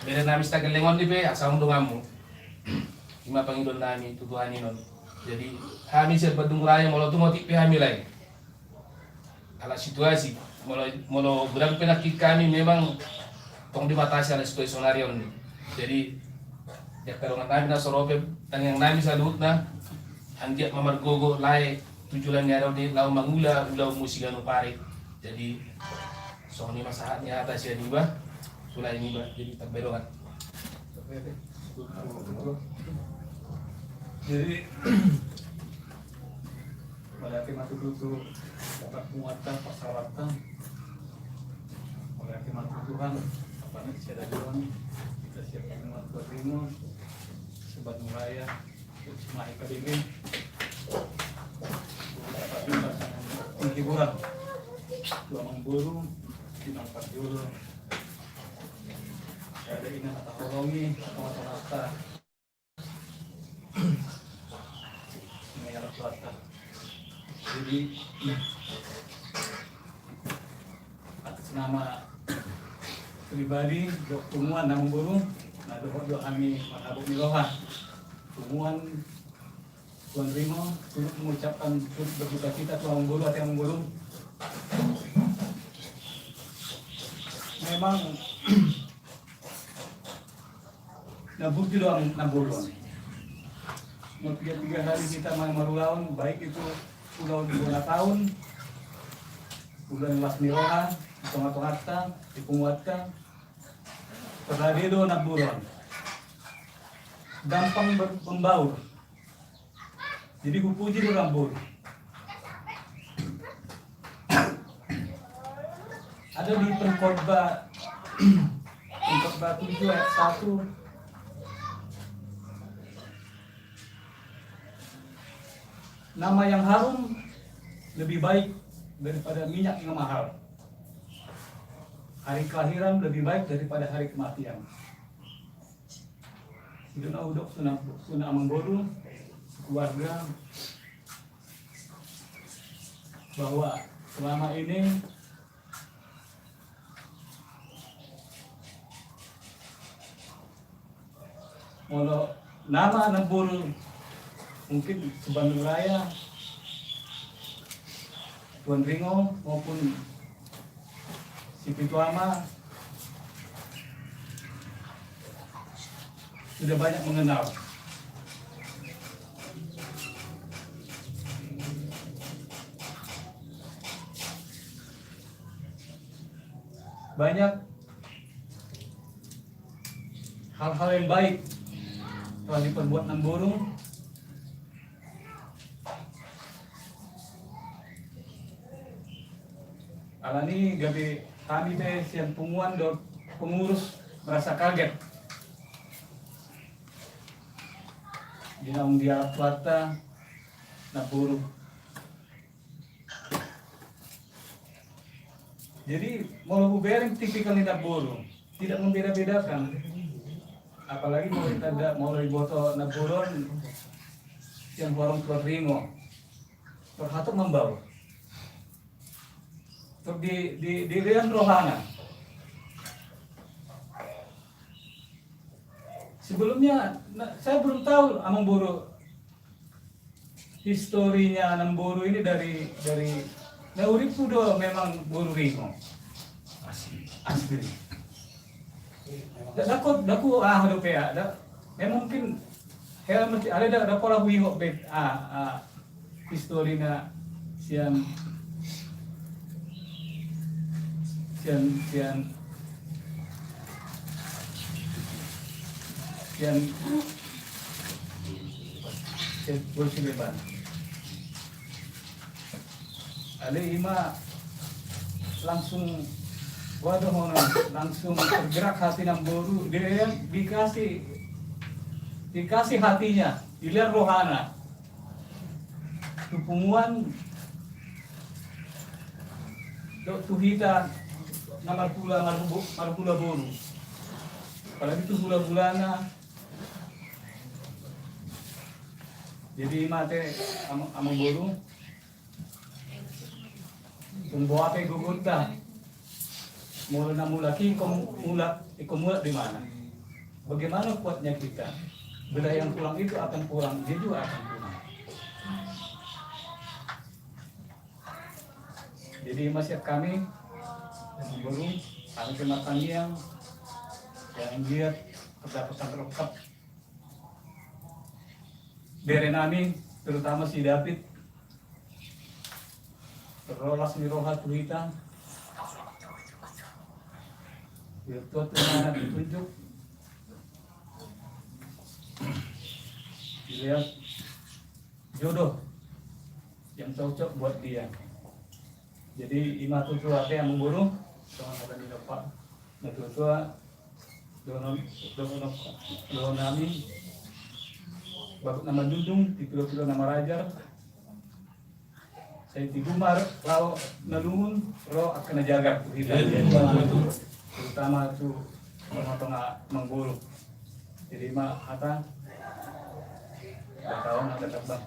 bere nami Sitageleng on i pe, asa unang donganmu. Ima pangidoan nami tu Tuhan i non. Jadi, hami sian Badung Raya, molo tung otik pe hami lae. Ala situasi, molo, molo godang pe nangkin hami memang tong dibatasi ala situasi sonari on. Jadi, di angka dongan nami na so ro pe, tangiang nami saluhutna, anggiat ma margogo lae tu joloan ni ari on i laho mangula ulaonmu siganup ari. Jadi, songon i ma sahat ni hata sian iba, tu lae niba, jadi tambai dongan. Jadi, mauliate ma tutu tu Amanta Debata, pasahaton. Mauliate ma tu Tuhan, apala di sada joloan, hita sian Tuan Ringo, Badung Raya, Simahi K B B. Dapat hiburan. Tu amangboru, di na parjolo. Sada ina na taholongi, tonga-tonga ta. Jadi, atas nama pribadi, dohot punguan amangboru, na dohot do hami marhabot ni roha. Punguan Tuan Ringo, turut mengucapkan, turut berduka cita tu amangboru, ate amangboru. Memang, na burju do amangboru. Nah, tiga-tiga hari kita main marulaon, baik itu ulaon bona taon, ulaon las ni roha, di tonga-tonganta, di punguanta, pernah dia do amangboru. Gampang ber-, membaur. Jadi hupuji do amangboru. Ada di Pengkhotbah, Pengkhotbah tujuh ayat satu, nama yang harum lebih baik daripada minyak yang mahal. Hari kelahiran lebih baik daripada hari kematian. Itu na hudok tu na, tu na amangboru, keluarga, bahwa selama ini molo nama namboru mungkin Subandung Raya, Tuan Ringo maupun si Pitu Ama sudah banyak mengenal. Banyak hal-hal yang baik telah diperbuat namboru. Alani gabe hami pe sian punguan dohot pengurus merasa kaget. Di naung dialap Tuhanta namboru. Jadi molo hubereng tipikal ni namboru, tidak membeda-bedakan. Apalagi molo ditanda, molo diboto namboru on sian horong Tuan Ringo, terhatuk mambaur. Terus di, di, di lean rohana. Sebelumnya na, saya belum tahu amangboru, historinya namboru ini dari, dari na hurippu do memang boru Ringo. Asli. Asli. Nda, nda ku, nda ku aha dope, ah, nda, ya mungkin, ya mesti ada, nda, nda pola huingot be, ah, ah, historina sian, sian, sian, sian, sian boru Sileban. Alai ima langsung, waduh, ono, langsung tergerak hati namboru, dia yang dikasih, dikasih hatinya, dilihat rohana. Tu punguan, tu hita na marhula, marhu-, marhula boru. Apalagi tu hula-hulana. Jadi ima te, am-, amangboru. Tung boha pe gogonta. Molo na mulak i, ingkon mulak, ingkon mulak di mana? Bagaimana kuatnya kita? Bila yang kurang itu akan kurang, dia juga akan kurang. Jadi ima sian hami, amangboru, hami pe martangiang, yang lihat pendapatan rongkap bere nami, terutama si David, ro las ni roha tu hita. Biar Tuhan tu na petunjuk. Dilihat jodoh yang cocok buat dia. Jadi ima tutu ate amangboru, songon hata ni Bapak. Natuatua, dohonon, dohonon, dohonon nami, bagot na mandundung, tipilopilo na marajar, sai tibu ma laho na lungun, ro angka na jagar tu hita. Iya, iya, iya. Terutama tu tongatonga amangboru. Jadi ima hata, bataon ada terbang.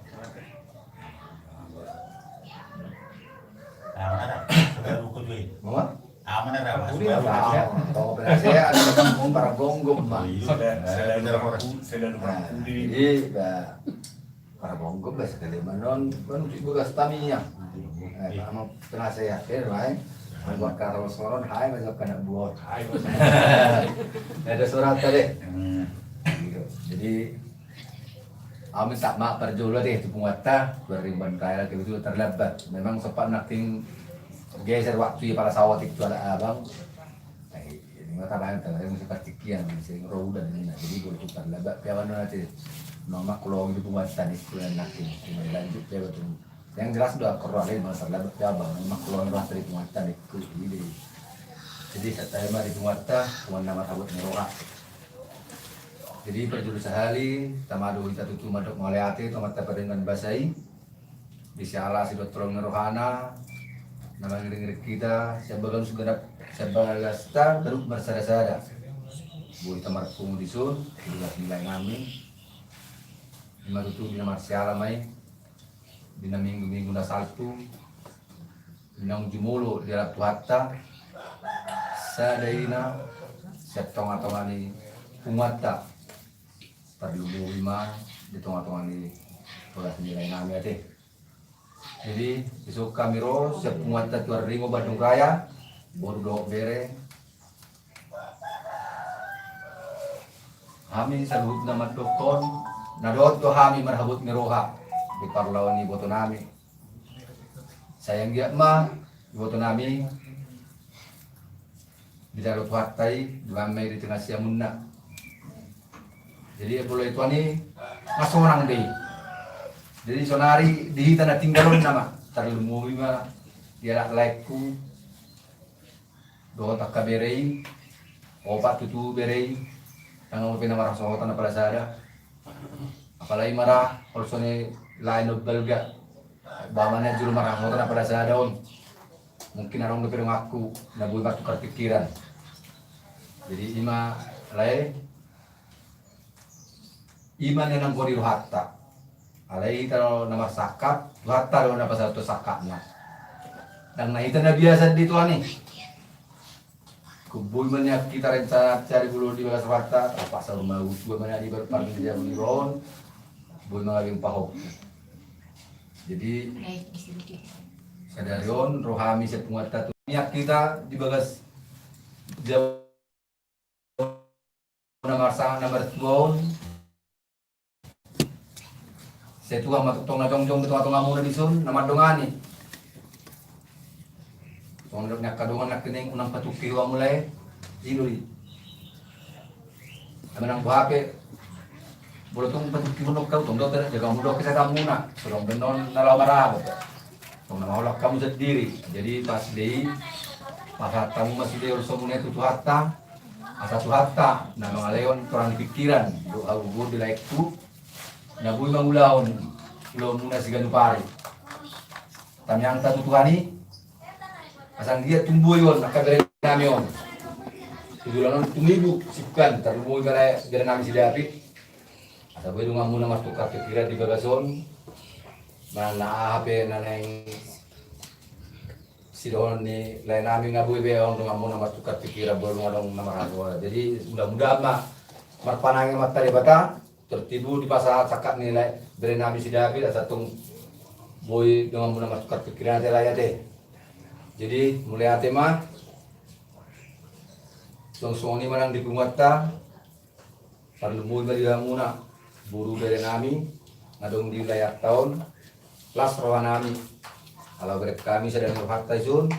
Nah, mana? Sudah buku duit. Mama? Aman ada, Mas. Udah, Mas. Udah. Kalau berhasil, ada ketemu para bonggom, Mas. Iya. Sudah, sudah lupa, sudah lupa. Nah, jadi, bah, para bonggom, bah, sekali manon, kan udah juga stamina. Eh, sama tengah sehat, ya, Mas. Membuat karo soron, hai, masuk kena buat. Hai, Mas. Ada surat tadi. Hmm. Gitu. Jadi, Amin, tak mak parjolo deh tu punguanta, dua ribu an raya lagi itu terlambat. Memang sempat nanti geser waktu ya pada sawat itu ada abang. Eh, ini mah tabahan tabahan masih partikian, masih roda dan lain. Jadi boleh tu terlambat. Piawan nanti, nomak kalau di punguanta nih, bulan nanti, cuma lanjut ya betul. Yang jelas udah keruan lagi bang terlambat ya bang. Nomak kalau yang dari punguanta nih, itu jadi. Jadi, santabi ma di punguanta, punguan na marhabot ni roha. Jadi, parjolo sahali, tama do hita tutu mandok mauliate tu Amanta Pardenggan Basa i, di siala asi dohot holong ni rohana, na mangiringiring hita, sian bagas tu ganap, sian bagasta, ganup marsada-sada. Boi hita marpungu dison, di bagas ni lae nami. Ima tutu di na marsiala ma i, di na minggu-minggu na salpu, naung jumolo dialap Tuhanta, sada ina sian tonga-tonga ni punguanta, tarlumobi ma di tonga-tonga ni bagas ni lae nami ate. Jadi, dison hami ro, sian punguanta tu Arringo Bandung Raya, boru dohot bere. Hami saluhutna mandokkon, na dohot do hami marhabot ni roha, di parlao ni iboto nami. Sai anggiat ma, iboto nami, dijalo Tuhanta i, dumenggan ma i di tingki siamunna. Jadi, apala i tuani, na sonang do i. Jadi, sonari di hita na tinggal on nama, tarlumobi ma, dialap laengku, dohot angka bere i, opat tutu bere i, ndang adong dope na marhasohotan apala sada. Apalagi mara, holso ni lae na umbalga. Ba ma na jolo marhasohotan apala sada on. Mungkin adong dope donganku, na boi martukar pikiran. Jadi ima lae, ima na nanggo di rohanta. Alai hita do na marsangkap, Tuhanta do na pasahathon sangkapna. Ndang na hita na biasa di tuani. Kumboi ma nian hita rencana cari bulu di bagas rohanta, apa saur maut dua mana di baru parmi di jabu di ron, boi ma lagi pahop. Jadi sadari on rohami sepungat tatu nian hita di bagas jabu na marsangan na martua on. Sai Tuhan ma tongtong na jongjong di tongatongamuna dison na mandongani. Songon dok ni angka dongan nangkining unang patungki ho hamu lae. I do i. Ame nang boha pe. Molo tung patungkihon do hau tong do pe jaga hamu do kesehatanmuna. Songon benon na laho marabot. Tong na maholak hamu sandiri. Jadi pas do i pasahat hamu ma sude holsomuna i tu Tuhanta. Asa Tuhanta na mangalehon torang ni pikiran dohot hagogoon di laengku na boi mangulahon ulaonmuna siganup ari. Tamiangta tu Tuhan i. Asa anggiat tung boi on angka berenami on tu joloan on tung ibu sipkan tarlumobi ma lae berenami si David. Asa boi donganmuna martukar pikiran di bagas on. Manang na aha pe na naeng sidohonon ni laenami na boi be on donganmuna martukar pikiran boi dongan na marhasohotan. Jadi mudah-mudahan ma marpanangi Amanta Debata. Tertibu dipasahat sangkap ni lae berenami si David asa tung boi donganmuna martukar pikiran ate lae ate. Jadi mauliate ma. Songon i ma nang di punguanta. Tarlumobi ma di hamuna boru berenami na adong di wilayahta on. Las rohanami ala bereng hami sada ni rohanta dison.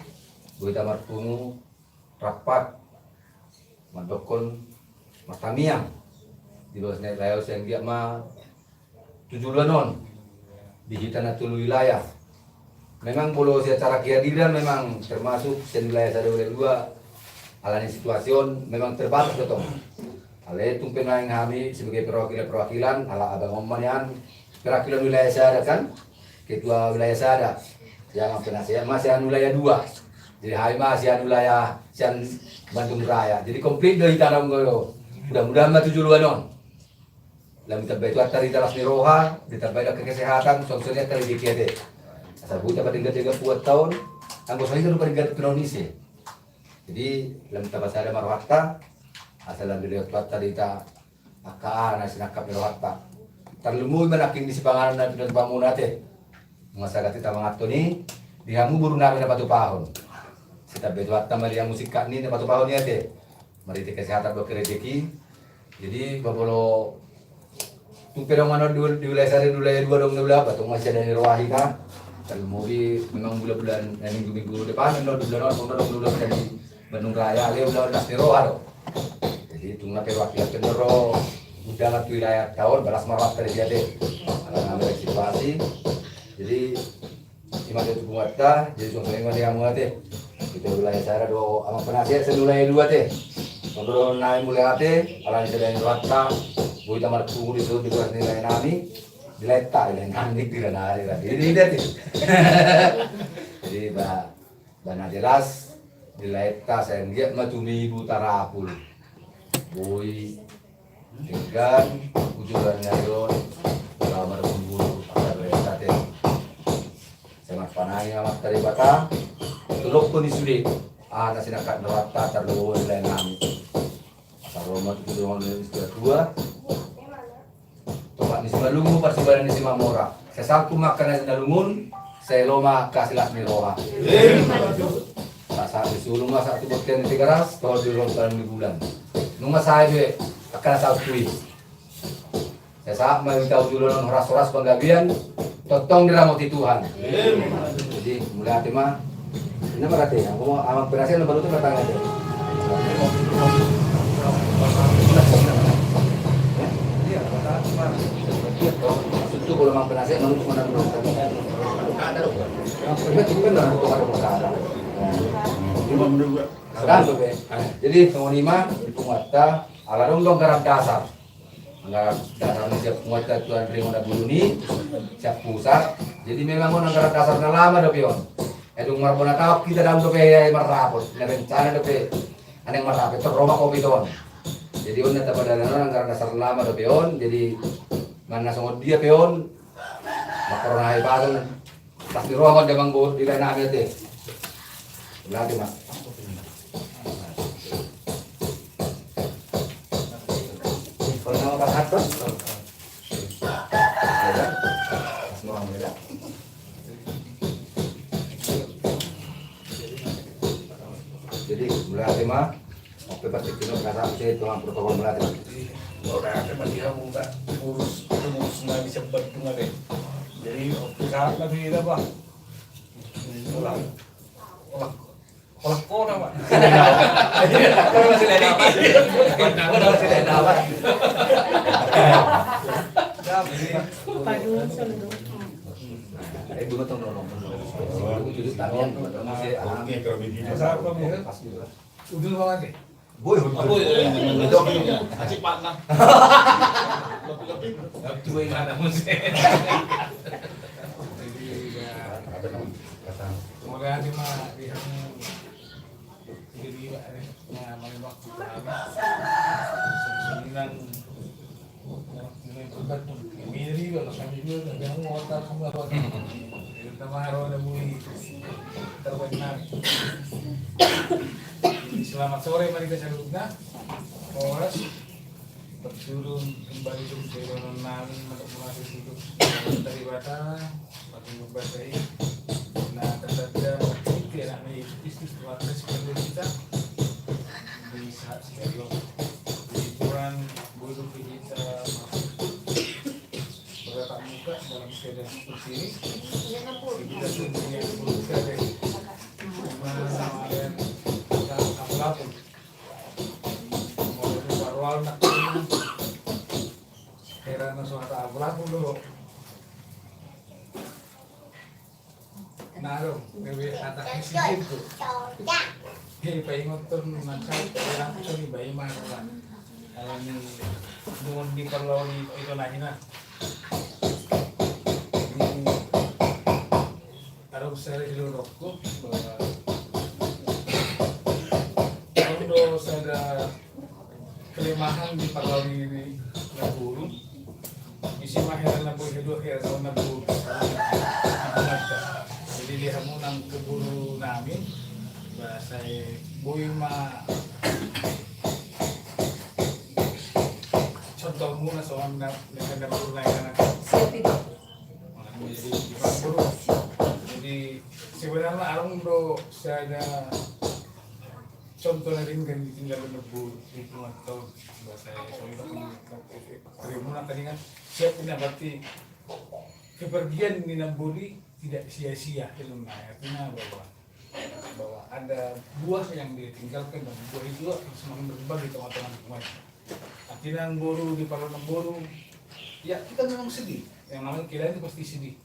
Boi hita marpungu rap mandokkon martamiang di bagas ni lae on sai anggiat ma tu joloan on di hita na tolu wilayah. Memang molo secara kehadiran memang termasuk sian wilayah sada wilayah dua ala ni situasi on memang terbatas do tong. Alai tung pe naeng hami sebagai perwakilan-perwakilan ala abang on ma nian perwakilan wilayah sada kan. Ketua wilayah sada. Yang penasehat ma sian wilayah dua. Jadi hami ma sian wilayah sian Bandung Raya. Jadi komplit do hita na unggal do. Mudah-mudahan ma tu joloan on. Lam ditambai Tuhanta di las ni roha, ditambai angka kesehatan, songon i angka rejeki ate. Asa boi hita padenggan-denggan punguanta on. Anggo songon i do padenggan tu na on ise. Jadi lam tapasada ma rohanta. Asa lam dilehon Tuhanta di hita angka aha na sinangkap ni rohanta. Tarlumobi ma nangkin di sipanganon na pinatupa muna ate. Nunga sagat hita manganhon i di hamu borunami na patupahon. Sai tambai Tuhanta ma di hamu singkat ni na patupahon i ate. Marhite kesehatan dohot rejeki. Jadi molo tung pe dongan on di wilayah sada di wilayah dua adong na ulaon ba tung masih ada ni roha hita. Tarlumobi memang bulan-bulan minggu-minggu depan on do bulan on adong na ulaon di Bandung Raya alai ulaon las ni roha do. Jadi tung na perwakilan pe na ro undangan tu wilayahta on ba las ma rohanta di ate. Ala na bereng situasi. Jadi ima tu punguanta jadi songon i ma di hamu ate. Di wilayah sada do amang penasihat, sada wilayah dua te. Menurut nai mulai ate, alani sada yang rata, boi tamat tunggu di suruh di luar nilai nami, di lain tak, di lain nami, di lain nami, di lain nami. Jadi, bah, bah, na jelas, di lain tak, saya lihat mah cumi ibu tarapul. Boi, denggan, ujuran ngayon, kalau markumpul, pada berita te. Saya marpanangi amanta Debata, tolongkon i sude, aha na sinangkap ni rohanta, tarlumobi di lain nami. Asa ro ma tu tulungan ni tua. Topak ni Simalungun, parsibanan ni Simamora. Sai sangkun ma angka na sinalungun, sai lomo ma angka silas ni roha. Sahat-sahat ni solu ma sahat tu bontean ni Tigaras, tohor di rontoan ni bulan. Nunga sae be angka na saut tu i. Sai sahat ma hita tu joloan on horas-horas panggabean, tongtong diramoti Tuhan. Jadi, mulai ate ma. Ina berarti, ya, aku mau amang penasihat nomor itu datang aja. Iya, toh. Maksudku kalau amang penasihat nomor itu mana dulu? Ada loh. Yang penting kan dalam itu ada perkara. Nah. Lima menit gua. Sekarang tuh, Be. Jadi, nomor lima, di Punguanta, ala dong dong anggaran dasar. Anggaran dasar ni siap muat tuan ringon na buluni, siap pusat. Jadi memang on anggaran dasar na lama dope on. Edung marbona taok kita dalam dope marrapot, na rencana dope aneng marrapot, terroma kopi ton. Jadi on na tapadana on anggaran dasar lama dope on, jadi mana songon dia pe on, makorona hai pasal. Pasti roha ma dia manggo di lain nami ate. Berarti ma. Kalau nama Pak Hatta? Jadi, berarti ma. Oke, pasti kena perasaan saya itu protokol berarti. Kalau dah ada mati kamu tak urus, urus nggak bisa bantu nggak deh. Jadi oke, saat lagi kita apa? Olah, olah, olah kau nama. Kau masih ada. Kau masih ada apa? Padahal selalu. Eh, dua tahun lalu. Aku jujur tamian, masih. Oke, kalau begitu. Siapa, Bu? Pasti lah. Udah lama lagi. Boy, boy, boy, boy. Acik, Pak, nah. Lebih, lebih. Lebih, boy, mana, Mas? Semoga nanti mah di kamu jadi, Pak, ya. Nah, main waktu kami. Senang. Ini betul. Ini juga, kalau kami juga, kan, jangan ngotak, kamu apa? Kita mah, roda, bui. Terbaik, nah. Selamat sore, mari kita saluhutna. Horas. Berturun kembali ke perjalanan nami untuk mengatur hidup dari Batak, pakai membaca. Nah, tanda dia waktu itu ya, nami Yesus Kristus Tuhan kita sebagai kita di saat sekarang. Jadi Tuhan, boleh kita masuk bertatap muka dalam keadaan seperti ini. Kita sendiri yang belum sadar. Cuma sama dengan kita apapun. Mau di parwal nak. Heran na so hata apapun dulu. Naro, bebe hata kisi gitu. Hei, paingoton nang sai, paingoton ni bai maro lah. Alani, dungon di parlau ni ito na hina. Ini, taruh seri dulu rokok, bahwa kalau sada kelemahan di parlau ni, ni, na guru. Isi ma heran na boi, heran na boi. Jadi di hamu nang ke guru nami, bahasa boi ma contohmu na soal na, na guru na, na. Jadi, jadi sebenarnya arung do sada contoh na ringgan ditinggal na boi di pengatau bahasa saya. Terima kasih dengan siap ini berarti kepergian ni na boi tidak sia-sia, ilmu, artinya bahwa, bahwa ada buah yang dia tinggalkan dan buah itu akan semakin berkembang di tengah-tengah lingkungan. Artinya na guru di parlau na guru, ya kita memang sedih. Yang namanya kehilangan itu pasti sedih.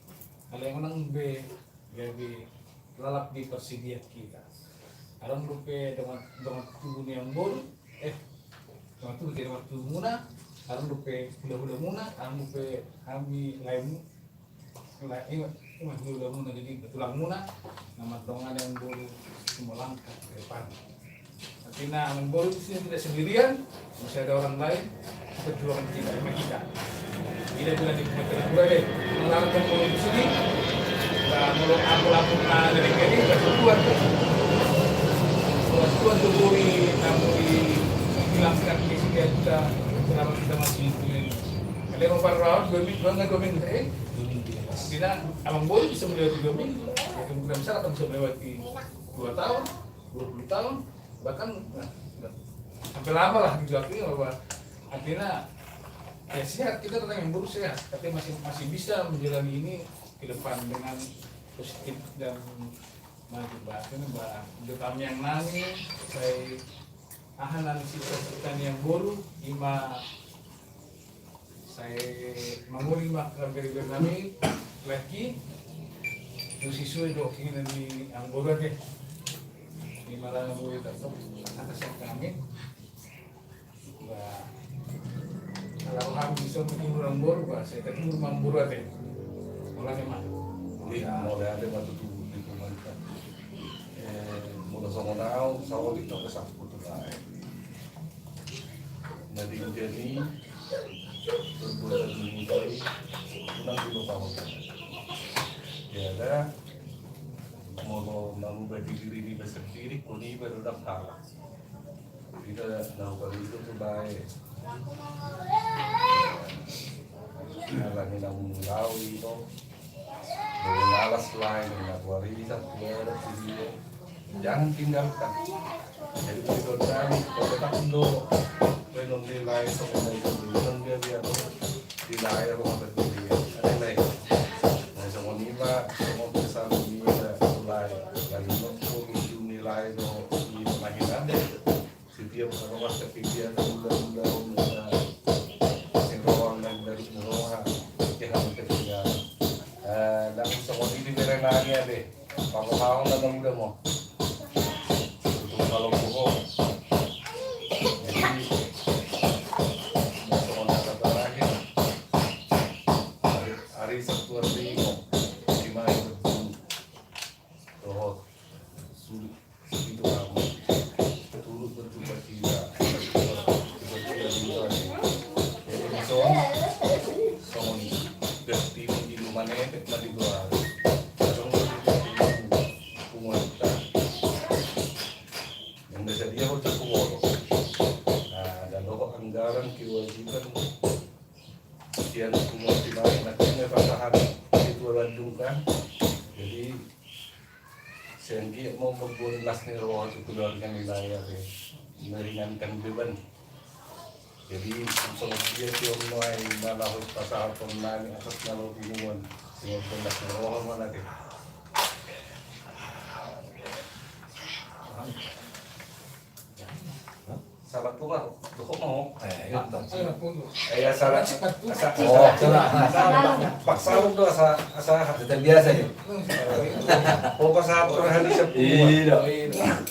Kalau yang menang be, jadi lalap di persediaan kita. Adong dope dongan, dongan tubu ni amangboru, eh, dongan tubu, dongan tubumuna, adong dope hulahulamuna, adong dope hami laemu, la-, ima, ima hulahulamuna, jadi tulangmuna, na mardongan amangboru, semua langkah ke depan. Artinya, amangboru di sini tidak sendirian, masih ada orang lain, perjuangan kita, sama kita. Tidak bilang di Kecamatan Pura deh, mengarahkan amangboru di sini, dan menurut aku lakukan dari ini, dan Tuhan, Tuhan Jokowi, namun dihilangkan di sini kita, selama kita masih hidup ini. Kalian mau parau, dua minggu, dua minggu, eh? Dua minggu, ya, Mas. Artinya, amangboru bisa melewati dua minggu, ya, kemungkinan besar akan bisa melewati dua tahun, dua puluh tahun, bahkan, nah, sampai lama lah gitu, artinya bahwa, artinya, ya, sehat, kita tetap amangboru sehat, tapi masih, masih bisa menjalani ini ke depan dengan positif dan maju, Mbak. Ini, Mbak, untuk kami yang nani, saya aha nani sita-sita ni amangboru, ima sai mangoli ma keluarga nami, laki, tu sisue do keinginan ni amangboru ate. Ima langa boi tarsok, atas yang kami. Ba, ala roham bisa menghibur amangboru, ba, saya tadi rumah amangboru ate. Ola ni ma. Iya, mauliate ma tutu di pemanta. Eh, molo songon au, saotik na pesan putu lae. Na di ujian i, perbuatan ni Tuhan, unang dilupaon. Jadi, molo mangubati diri niba sendiri, koni iba do dang halak. Ita na hupanggido tu lae. Alani na mulaui do. Molo malas lae, na tuari sa tuara tu dia. Jangan tinggalkan. Jadi, begitu kami, kalau tak do, renung di lae, songon dia, dia, dia, dia, di lae, rumah berdiri. Ada lae. Nah, songon ima, songon pesan ima, lae. Lalu, nonton, ujung ni lae, do, di pemahiran deh. Setiap rumah kepikiran, undang-undang, undang, sing rohang, dan dari roha, jangan ketinggalan. Eh, dan songon ini berenangnya deh. Panggohaon na muda mo. Untuk kalau bohong. Jadi, songon kata terakhir. Ari, ari Sabtu ari mo. Di mana itu? Rohot. Sulit. Itu kamu. Turut berduka cita. Berduka cita juga. Jadi, songon, songon, gas T V di rumah nenek, na di luar. Songon, punguanta. Yang biasa dia kok cukup bodoh. Nah, dan rokok anggaran kewajiban. Sian punguan di mana, nanti pasahat itu Bandung kan. Jadi, sehingga mau membuat las ni roha tu keluarga ni lae, meringankan beban. Jadi, sama dia tu om noai, na laho pasahaton nami atas nama punguan. Sehingga las ni roha mana deh. Salah tu lah, tu kok mau? Eh, iya. Eh, ya, salah. Salah. Oh, salah. Salah. Paksa lu tuh asa, asa. Tetap biasa ya. Oh, pas apa hari Sabtu? Iya.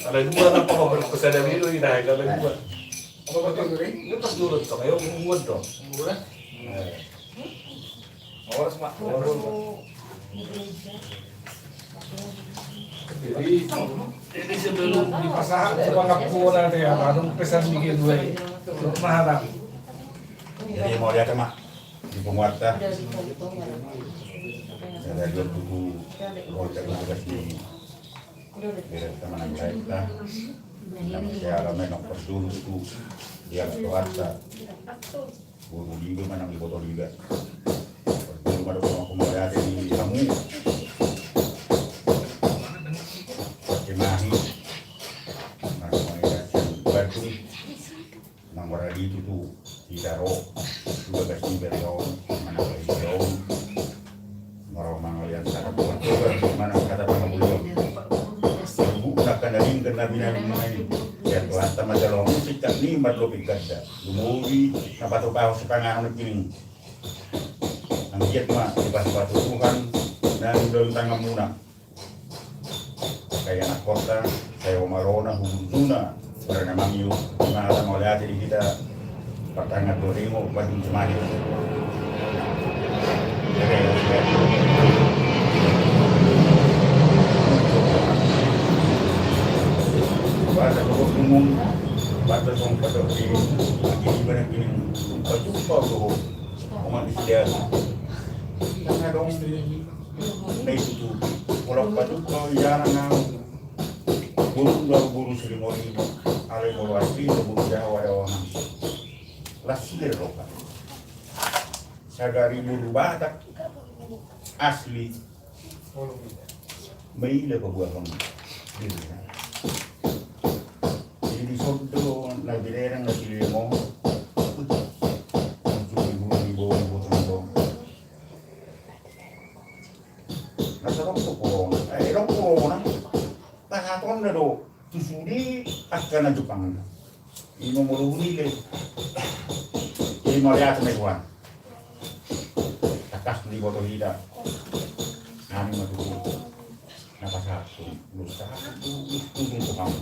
Ada dua lah, apa berpesan dari lu ini, ada dua. Apa betul, Ri? Ini pas dulu, kayak buat dong. Buat? Eh. Horas, Mak. Horas, Mak. Jadi, jadi sebelum dipasahat, coba ngaku orang deh, anu pesan bikin gue. Maharam. Jadi, mauliate, Mak, di punguanta. Ada dua buku, kalau kita kasih, biar teman yang lain, nah. Nama saya Alamen, nomor dulu itu, dia keluarga. Boru Liba manang di Boto Liba. Boru Liba do, mauliate di hamu. Terima kasih. Nah, mauliate di Bandung. Nang maradi tutu, di Daro. Juga kasih beri on, mana beri on. Maro mangalian sada bulan toga, mana sada pangabulon. Buka kandalin kena bina main. Ya Tuhan, tama jalong, sicak ni marlobi ganda. Lumobi, na pato paho sepangan pining. Anggiat ma, dipasupasu Tuhan, na dalam tangan muna. Sai anakkonta, sai omalona, huburjuna, barana mangiu, ima hata mauliate di hita, partangan doringo, badung jemani. Bata sogot umum, bata song padoki, agi ibarat gini, pajumpa doho, umat di sidasu. Karena dong, na itu tu, kalau pajumpa, jarang nau. Boru do au boru Srimorimo, alai molo asli do boru Jawa Dawangan. Las sir roha. Sagari boru Batak asli. Maila paboahon. Jadi di son do na binerang na Srimorimo. Jadi boru di bawah boru. Na sadok tu corona, eh, dong corona. Pasahatonna do tu sude angka na jupang. Ima molo hunilai. Ima mauliate ma i Tuhan. Tangkas do diboto hita. Nami ma tutu. Na pasahat tu, lu sahat tu, lu sahat tu, lu sahat tu.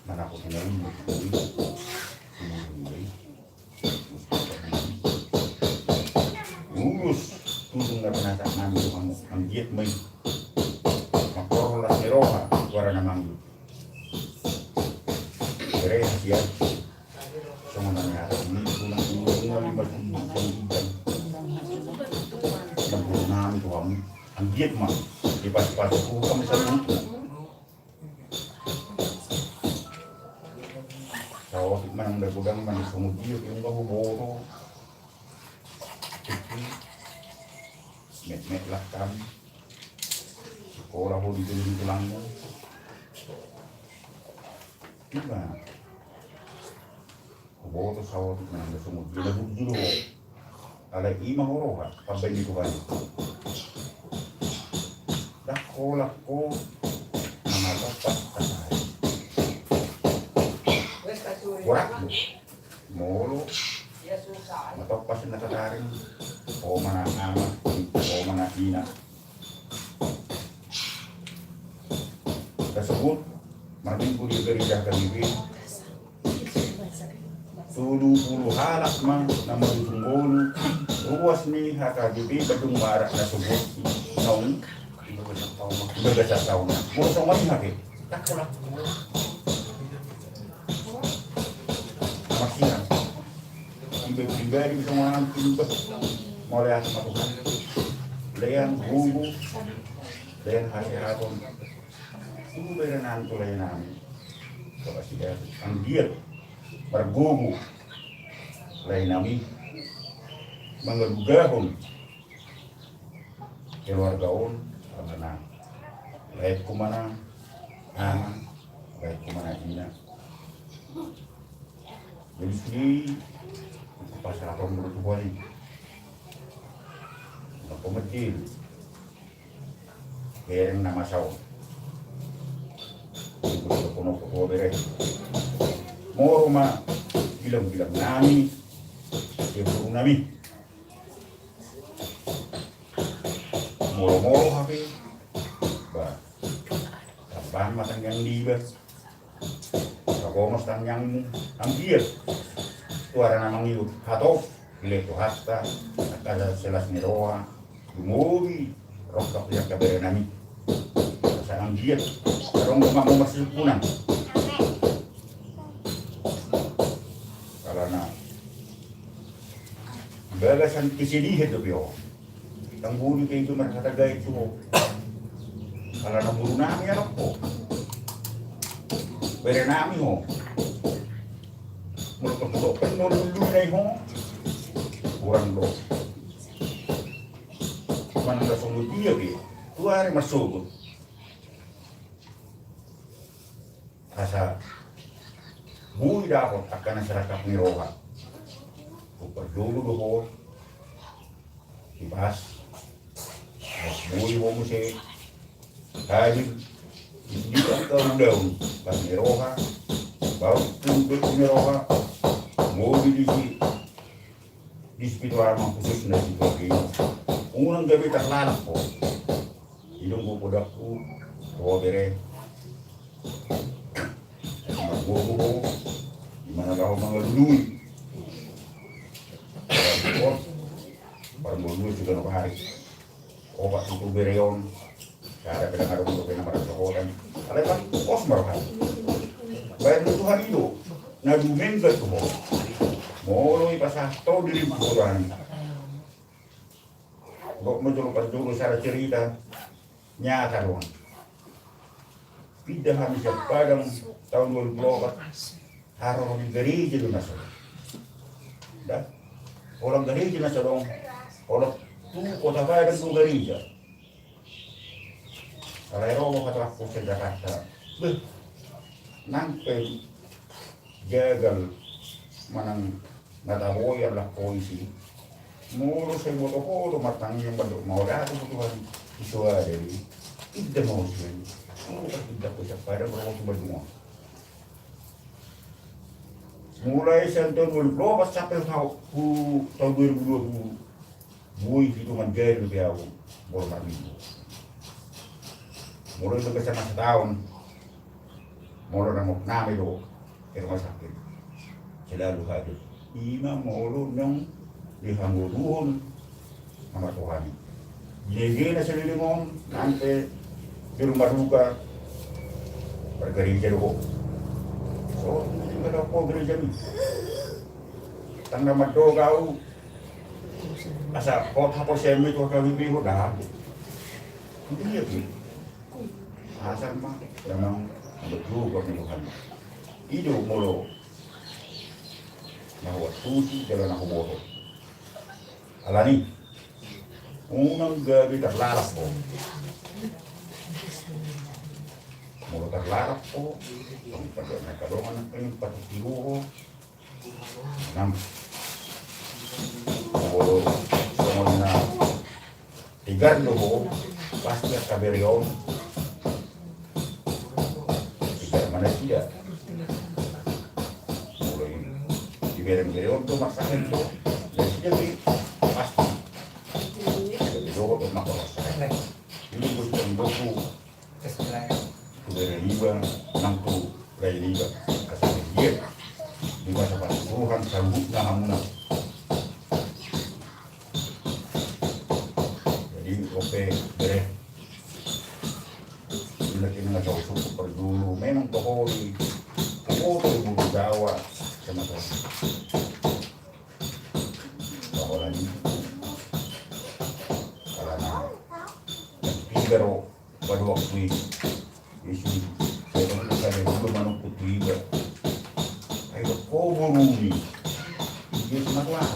Mana aku tinggal ini, aku ini. Ulus, tudung na pinasahat nami tu hamu, anggiat ma i. Mangkorhon las ni roha, goarna mangido. Bere hasian. Songon na niatas ni tulang, tulang na lima suku, tulang ikan. Nambur nami tu hamu, anggiat ma. Dipas-pas tu hamu satu. Saotik manang dagodang manang songon dia pe nunga huboto. Metmet lah kan. Sikola ho di jolo di tulangmu. Ima. Huboto saotik manang songon dia na burju do ho. Alai ima ho roha pambaen ni Tuhan i. Ndang holan ho na marompa kasari. Borat do molo matompa si na tataring. Ho ma na ama, ho ma na ina. Tarsebut marminggu di gereja H K B P. Tolu pulu halak ma na marujung ngolu ruas ni H K B P, badung ma arak na so boti naung di bagasan taon. Molo songon i hape, ndang holan. Amarsiran. Iba pribadi bisa mangan timba. Mauliate ma Tuhan. Lean gogo. Lean hasehaton. Tunggu bere nami tu lae nami. Coba sida anggiat margogo lae nami mangalugahon keluarga on, alana lae ku ma na ama, lae ku ma na ina. Jadi sini pasahaton mulu tu bali. Napa mecil? Hereng na masa on. Ibu sokono ketua bere. Moro ma bilang-bilang nami, sebelum nami. Moro-moro hape. Ba. Tambahan ma tangiang di iba. Pagomos tangiangmu, anggiat tu arana mangihut hatop, dilehon Tuhanta angka las ni roha, dumobi rongkap ni angka bere nami. Asa anggiat adong do marsihumpunan. Alana bagasan kesedihan dope on. Tangguli pe itu marhata gae tu ho. Alana boru nami anak ho. Bere nami ho. Molo topodok pe molo lulu nai ho. Kurang do. Manang songon dia pe. Tu ari marsogot. Asa boi dapot angka na sirangkap ni roha. Tu parjolo do ho. Ipas. Boi ho muse hadir di angka ulaon las ni roha. Baru tu las ni roha. Modi disi. Di sipitu ama khususna di keluarga i. Unang gabe tarlalap ho. Dung podaku, ho bere. Margogo ho, di mana laho mangalului. Margogo, margogo tiga no hari. Opat tutu bere on. Sada pe dang adong dope na margogoan. Alai pos ma roha. Baen ni Tuhan i do. Na dumenggan tu ho. Molo i pasahat ho dirimu tu Tuhan. Gok ma jolo parjolo sada cerita. Nyata do. Pinda hami sian Padang taon dua ribu opat. Haroro di gareja do na so. Da. Holan gareja na so dong. Holan tu Kota Padang do gareja. Alai ro ma hata laku sian Jakarta. Beh. Nang pe gagal manang na tabo i alak ho isi. Molo sai boto ho do martangiang mandok mauliate tu Tuhan. Iso ada i. Pinda ma ho sian i. Molo pinda ho sian Padang ro ho tu Bandung. Mulai sian taon dua ribu opat sampe taon dua ribu dua puluh. Boi hitungan jari dope au molo marminggu. Molo i dope sanga sataon. Molo na mokname do di rumah sakit. Selalu hadir. Ima molo nang di hangoluhon na martohani. Ginegena saleleng on nang pe di rumah duka. Margareja do ho. So, tinggal ho gareja ni. Tang na mandok au. Asa hot haposeanmi tu hami pe ho da. Itu dia tu. Asa ma memang betul kok ni Tuhan. I do molo na huantusi jala na huboto. Alani. Unang gabe tarlalap ho. Molo tarlalap ho. Tong pada na kadongan na pengen patuti ho. Nang. Molo songon na tegar do ho, pasti angka bere on tegar ma nasida. Molo i dibereng bere on do marsahit do. Nasida pe pasti. Jadi dohot do mangkorhon sahit. Ini bos pemboku. Tu bere niba nang tu raja niba. Asa dia di masa pasuruhan saluhutna hamuna. Jadi oke bere. Bila kini nggak jauh suku perdulu memang tohori. Kamu tuh ibu Jawa sama tuh. Bahwa lagi karena tiga pada waktu i. Isi, saya kan bukan yang dulu manuk putih juga. Ayo kau boruni. Dia semak lah.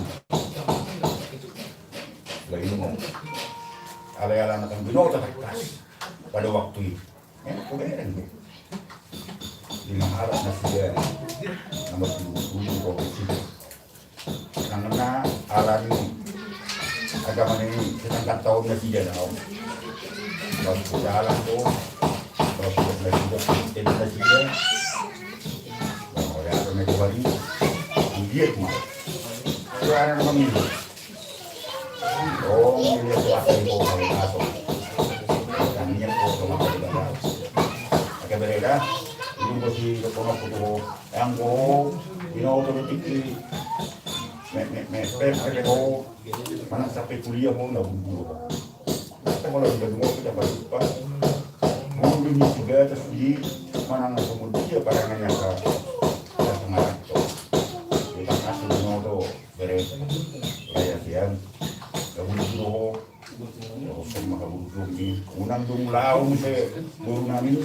Lah ini mau. Alai-alai anak yang binoto kertas pada waktu i. Enak kau bereng tu. Lima harap nasida. Nama tujuh puluh kau kecil. Karena alani agama ini sedangkan tahun nasida na. Kalau sudah jalan tu, kalau sudah nasida, tidak nasida. Kalau ya ada meja baru, ambil mah. Itu ada nama ini. Oh, ini dia suatu di bawah atau. Kami nyebut sama kita. Oke, bereda. Ini masih kono kutu. Anggo binoto do tingki me, me, me, pe, pe, pe, ho, manang sampe kuliah ho, na buru-buru ho. Kita molo di Bandung ho, kita baru lupa. Buru ni si Gatas di manang na songon dia parangannya ka, ka Semarang to. Kita kasih binoto bere raya sian. Na buru-buru ho. Terus sama buru-buru ni. Unang dung laung se boru nami,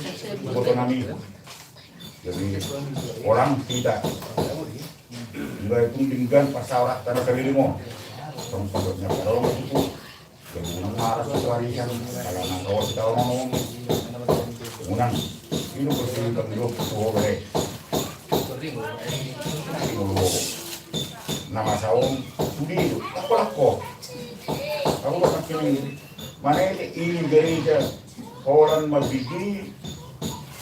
boto nami. Jadi orang kita. Iba itu dinggan pas orang tanah keliling mo. Tong sodotnya kalau itu. Jadi unang marah itu warisan. Kalau nang kau kita orang ngomong. Unang. Ini bersih kami lo tuh bere. Nama saung. Sudi. Apa lako? Aku bakal keliling. Mana ini, ini gereja. Holan mabigi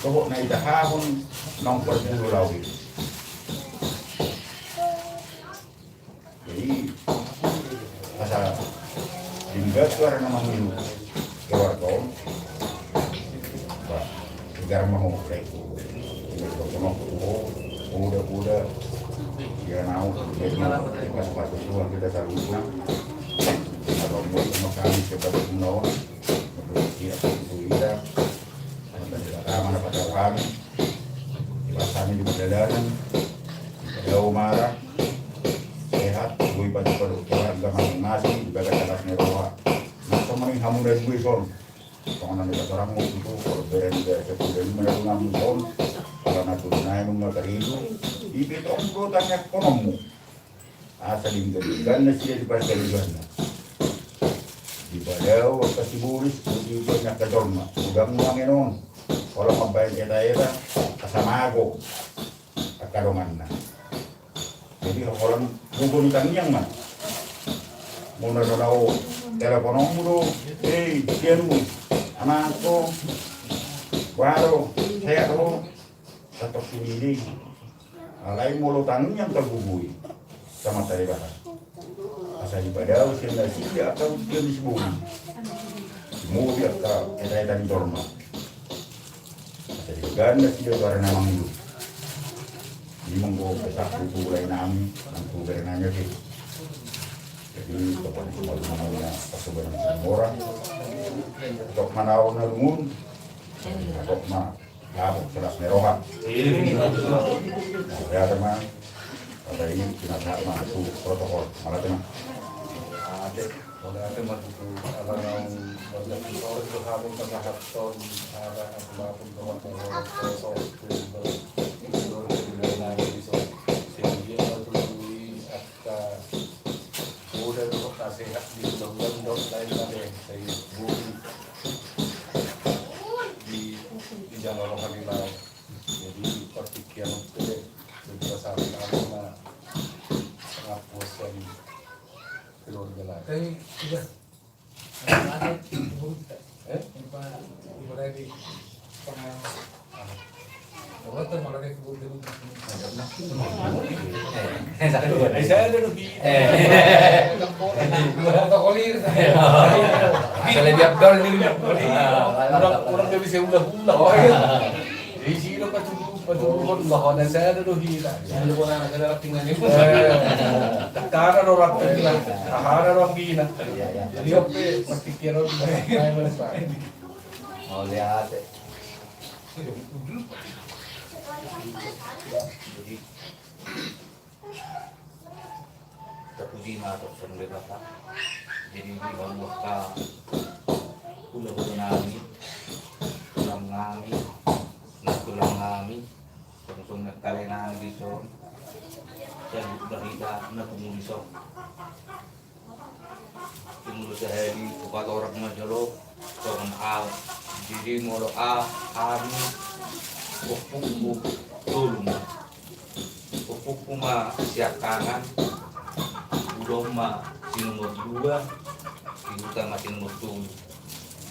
dohot na itahahon naung parjolo laho i. Jadi asa dinggat tu arana mangiru keluarga on. Karma ho, reko. Ini ko kono ko, uda uda. Ya nau, jadi nau, pas pas itu kita saluhutna. Kalau mau sama kami coba semua, menurut dia itu kita. Sama tadi kata mana pada kami. Pas kami di perjalanan, jauh marah. Sehat, gue pada pada coba juga masing-masing, juga ada kelas meroa. Nah, sama nih kamu dari gue son. Songon na nidok ni tutu, molo bere ni bere sapulo lima na nunga muson, pala na tolu nai nunga tarilu, i pe tong do tangiangkononmu. Asa denggan-denggan nasida di parsaluhutna. Di padao angka sibolis, di angka jolma, godang mangenon, olo mambaen eta-eta, asa mago angka donganna. Jadi holan gogo ni tangiang ma. Molo na lao telepononmu do, "Hei, sian mu, amangko, boha do, sehat do?" Sator sini dei. Alai molo tangiang targogoi, sama tadi bahan. Asa di padao sian nasida angka ujian di sibolis. Simobi angka eta-eta ni jolma. Jadi ganda sida tu ari na mangulu. Ini manggo pesak buku lain nami, nang tu bere nanya sih. Jadi pokoknya semua rumahnya pasoban semua orang. Tok mana orang na lungun, tok ma, ya, jelas meroha. Nah, ya teman, pada ini kita tak masuk protokol, malah teman. Ate, ora ate matutu ala naung mauliate tu hami pasahathon, ala aku lapun tu mata orang tua so tu ibu tu ibu tu ibu na di so. Sehingga matutu i angka poda dohot na sehat di ulaon dohot lain na be sai bumi di di jangkau roha di laut. Jadi partingkian pe jadi pasahat ala na sangat bosan. Keluarga lagi. Eh, iya. Ada, ada, eh? Lupa, lupa lagi. Pernah. Apa tuh, malah dia kebun dulu. Eh, saya ada lebih. Eh. Protokolir. Asal lebih abdol nih. Orang, orang nggak bisa ulah-ulah. Oh, iya. Di sini patuduhon bahwa na sada do hita. Sada do hita. Aha do rap hita. Aha do rap hita. Jadi oke, mesti kira. Mauliate. Jadi Tapuji ma tong songon Debata. Jadi di hamu angka hulahula nami, tulang nami, nantulang nami, songon songon na kale nami dison. Saluhutna hita na pungu dison. Pungu sahali hupatorang ma jolo. Songon au. Jadi molo au, hami, ompungku tolu ma. Ompungku ma siangkangan, uda ma si nomor dua, si huta ma si nomor tolu.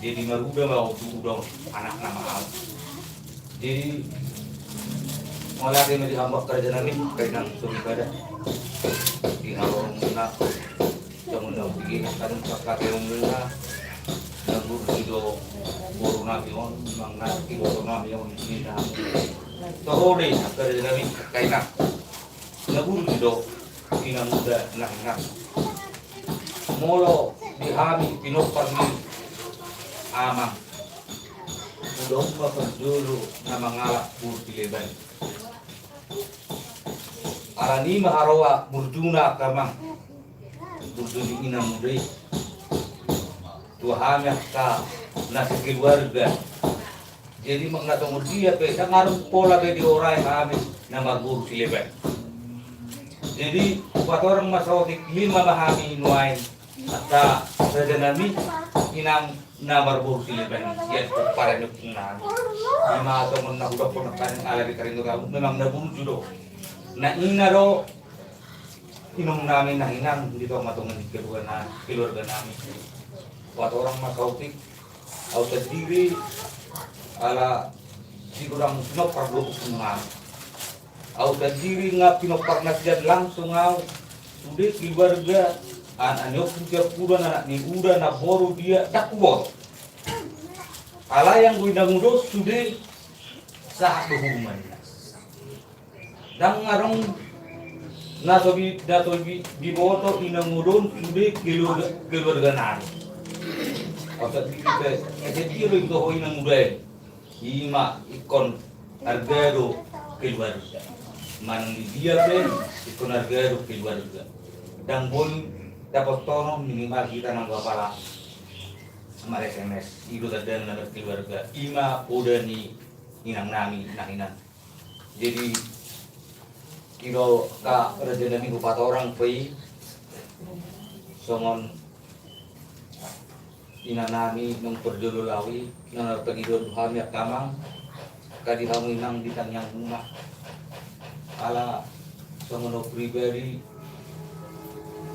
Jadi marhuda ma au tu uda, anakna ma au. Jadi mauliate ma di hamu angka raja nami, angka inang, soripada. Di hamu na Songon na hupikir, kadung pangkataion muna, na burju do boru nami on, manang na iboto nami on, ninna hamu. Toho do i, angka raja nami, angka inang. Na burju do, inang muda, nang inang. Molo di hami pinompar ni amang, uda on ma parjolo na mangalap boru Sileban. Alani i ma haroa burjuna angka amang, burju ni inang muda i. Tu hami angka na sekeluarga. Jadi manang na songon dia pe, ndang adong pola be diorai hami na marboru Sileban. Jadi hupatorang ma saotik lima ma hami nuaeng, angka raja nami, inang na marboru Sileban, sian pomparan ni ompung nami. Ima songon na hudokkon nangkaning ala di karinggor ahu, memang na burju do. Na ina do inong nami, na inang di tonga-tonga ni keluarga na-, keluarga nami. Hupatorang ma saotik, au sandiri ala di godang pinompar do ompung nami. Au sandiri nga pinompar nasida langsung au, sude keluarga, anak ni ompung siampudan, anak ni uda, namboru dia, ndang huboto. Alai anggo inang uda on sude Sahat do hubunganna. Ndang adong na so di, na so di, diboto inang mudon sude keluarga, keluarga nami. Au sandiri pe, ese dia do iboto ho inang muda i. Ima ingkon arga do keluarga. Manang di dia pe, ingkon arga do keluarga. Ndang boi dapotonon minimal hita nang apala mar-S M S. I do tandana na berkeluarga. Ima poda ni inang nami na hinan. Jadi, i do angka raja nami hupatorang pe i, songon inang nami naung parjolo laho i, na marpangidoan tu hami angka amang, angka di hamu inang di tangiang muna. Ala songon au pribadi,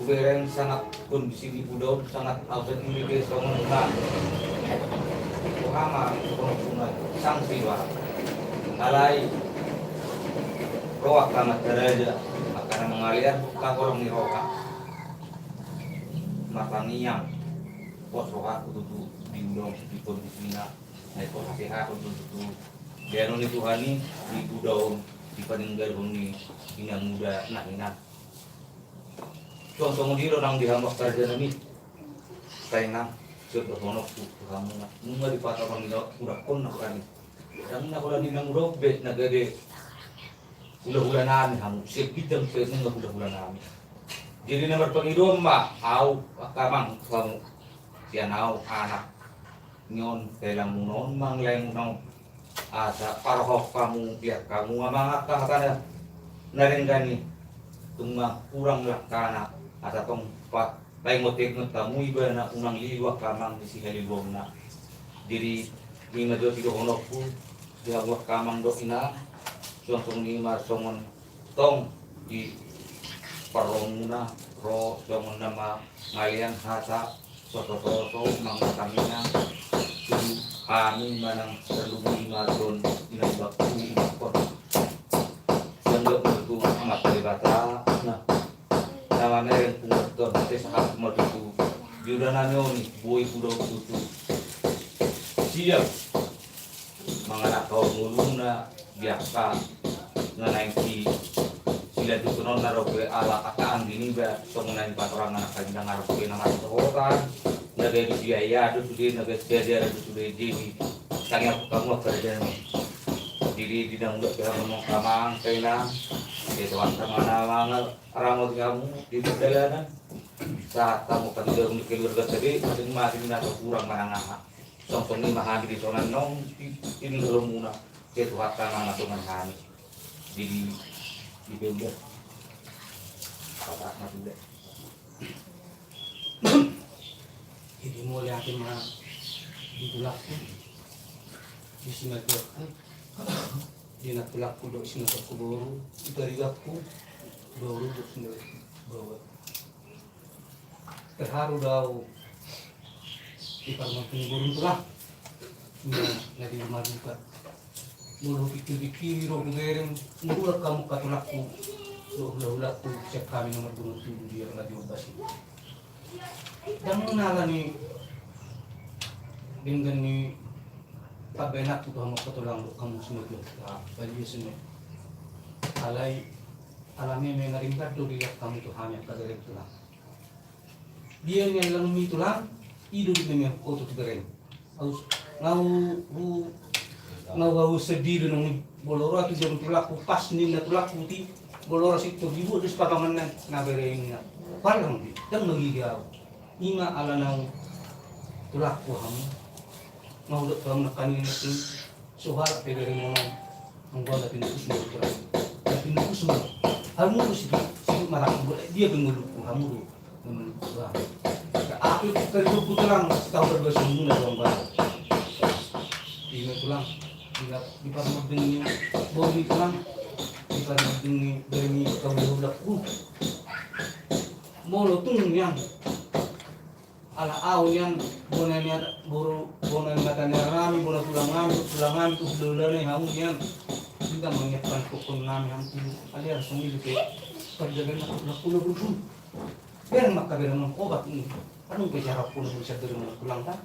hubereng sangat kondisi ni poda on sangat au sandiri pe songon na. Roha ma songon na sanksi do. Alai ro angka amanta raja, angka na mangalean, angka holong ni roha. Martangiang, pos rohangku tutu di poda on, di kondisina, na ingkon hasehaton tutu. Dianon ni Tuhan i di poda on, di paninggalhon ni inang muda na hinan. Songon songon i do nang di hamu angka raja nami. Sai nang, sian dohononku tu hamuna. Nunga dipatorang i do, udakkon na hurani. Ndang na hurani nang uda on be, na gabe hulahula nami hamu. Sian bintang pe nunga hulahula nami. Jadi na marpangidoan ma au angka amang tu hamu. Sian au anak ni on, pelamunon mangleng non. Asa parhop hamu, biar hamu amang angka hatana na denggan i. Tung ma hurang langkana, asa tong pa, paingot-ingot hamu ibana unang lilu angka amang ni sihaliluonna. Jadi, ima jo sidohononku, di hamu angka amang dohot inang, songon i ma songon tong di parromuna, ro songon na mangalean hata, sosososo, mangatangiang, tu hami manang salumi ma dohot inang bakku ingkon. Sian dohot tu Amanta Debata, na, na mamereng punguan dohot, ate sahat ma tutu. Di poda nami on i, boi poda on tutu. Siap. Mangalangka ngoluna, biasa na naeng si, silanjuthononna dope ala angka anggi niba, songon na nipatorang angka inang, dope na marsohotan, na gabe biaya do sude, na gabe biaya do sude, jadi tangiang hamu angka raja nami. Jadi di na mula pe hamu angka amang, angka inang, jadi Tuhanta ma na mangaramoti hamu di pardalanan. Sahat hamu angka di dalam keluarga tadi, masing-masing na so hurang manang aha. Songon i ma hami di son annon, i, i ni holongmuna, sai Tuhanta ma na mangaramoti hami. Jadi, di pe uda. Pasahat ma sude. Jadi mauliate ma di tulangku, di simargakku, di natulangku dohot simargakku boru, di paribanku, boru dohot simargakku boru. Terharu do au di parmantun ni borungku, Tulang. Na, na di rumah duka. Molo hupikir-pikiri ro hubereng, molo hamu angka tulangku dohot hulahulangku, sian hami na mardongan tubu di Raja Ombas i. Ndang na ala ni denggan ni pambahenanku tu hamu angka tulang dohot hamu simarga, ah, balian songon i. Alai, ala memang na denggan do dilehon hamu tu hami angka bereng, Tulang. Dia ni alangmi, Tulang, i do di memang oto tu bereng. Au, nga hu, nga hu, nga hu sandiri nang i, molo ro au tu jabu ni tulangku, pas ninna tulangku, ti, molo ro au sintong, dibuat do sipatonganna, na berengna. Palang di, ndang margigi au. Ima ala naung tulangku hamu. Nga hudok tu hamu nangkaning i, so halak pe bereng on, anggo na pinupus ma, Tulang. Na pinupus ma. Hamu do sidung, sidung marangkup, dia pe ngolungku, hamu do. Memang, Tulang. Aku itu tadi buku, Tulang, tahu berbahasa Melayu, Tulang, Bang. Ini, Tulang, di, di parmoding ni, boni, Tulang, di parmoding ni, boni, tahu berbahasa. Molo tung nian, ala au nian, bona nian, boru, bona mata nian nami, bona tulang nami, tulang nami, tu hulahula ni hamu nian. Kita menyiapkan kokon nami, hamu tu, alias songili pe, perjalanan aku, aku, aku, aku. Bereng ma angka beremon, obat i. Adong pe cara pun bisa beremon tulang kan.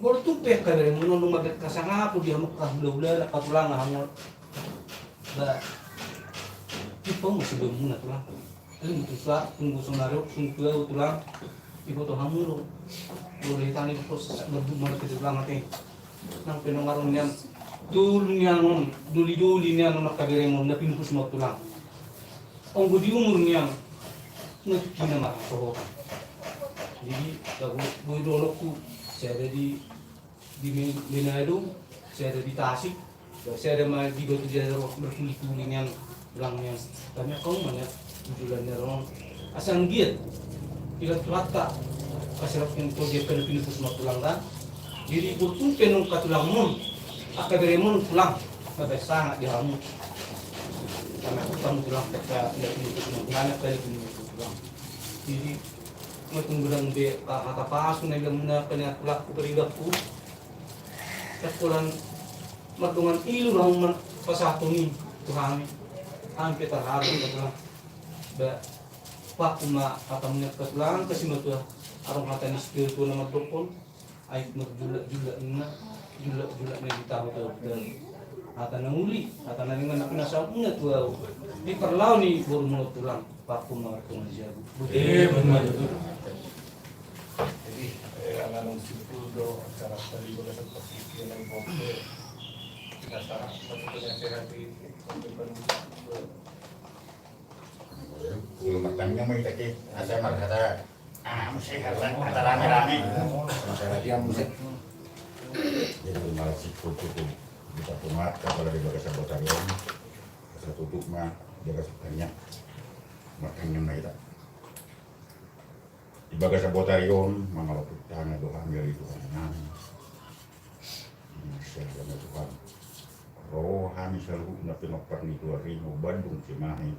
Molo tung pe angka beremon on nunga berkasangapon di hamu angka hulahula, angka tulang, hamu. Ba, tipe mo sebelum muna tulang. Ini tusa tunggu sonari, tunggu tulang. Iboto hamu do. Boleh tani pos merduk mana ke tulang ate. Nang pe nunga ro nian, dulu nian on, doli-doli nian on angka beremon, na pinungkus ma tulang. Onggo di umur nian, na tukina ma sohotan. Jadi, lagu boi dolokku, sada di, di Me-, Manado, sada di Tasik, sada ma di Batu Jajar, berkuli-kuli nian. Tulang nian, tanya kau mana tujuan nian ro. Asa anggiat, ilat tuatta, asa ilat yang kau dia kena pinipus ma tulang kan. Jadi, burtung penung ka tulang mun, angka beremon tulang, na biasa anak di hamu. Karena aku kamu tulang, kata ilat pinipus ma tulang, kali pinipus tulang. Jadi, matung bilang be, ah, hata pasu na bilang muna, kena tulang ku, beribaku. Sakolan mardongan ilu raun man pasahaton i tu hami. Hami pe tarharu ma tulang. Ba, paku ma hata muna tulang, kasi ma tulang. Adong hata ni situa-tua na mandokkon. Ai marjulak-julak ninna, julak-julak na di tahu tu. Hata na uli, hata na ninna na pinasahat muna tu au. Di parlao ni boru muna tulang. Paku ma tulang jabu. Eh, benar itu. Jadi, eh, angan on simpul do acara tadi bagasan persikian yang boke. Kita sangat masuk penasehat di Kopi Bandung. Belum bertanya mau kita ke, asa markata, ah, mesti kata, kata rame-rame. Masalah dia mesti. Jadi, malah simpul cukup. Kita kumat, kepala di bagasan botarion. Asa tutup ma, di bagasan tanya. Martanya ma kita. Di bagasan botarion, mangaloput tangan do hami ale Tuhan nami. Siapa na Tuhan. Ro hami saluhutna pinompar ni Tuhan i, Bandung Cimahi.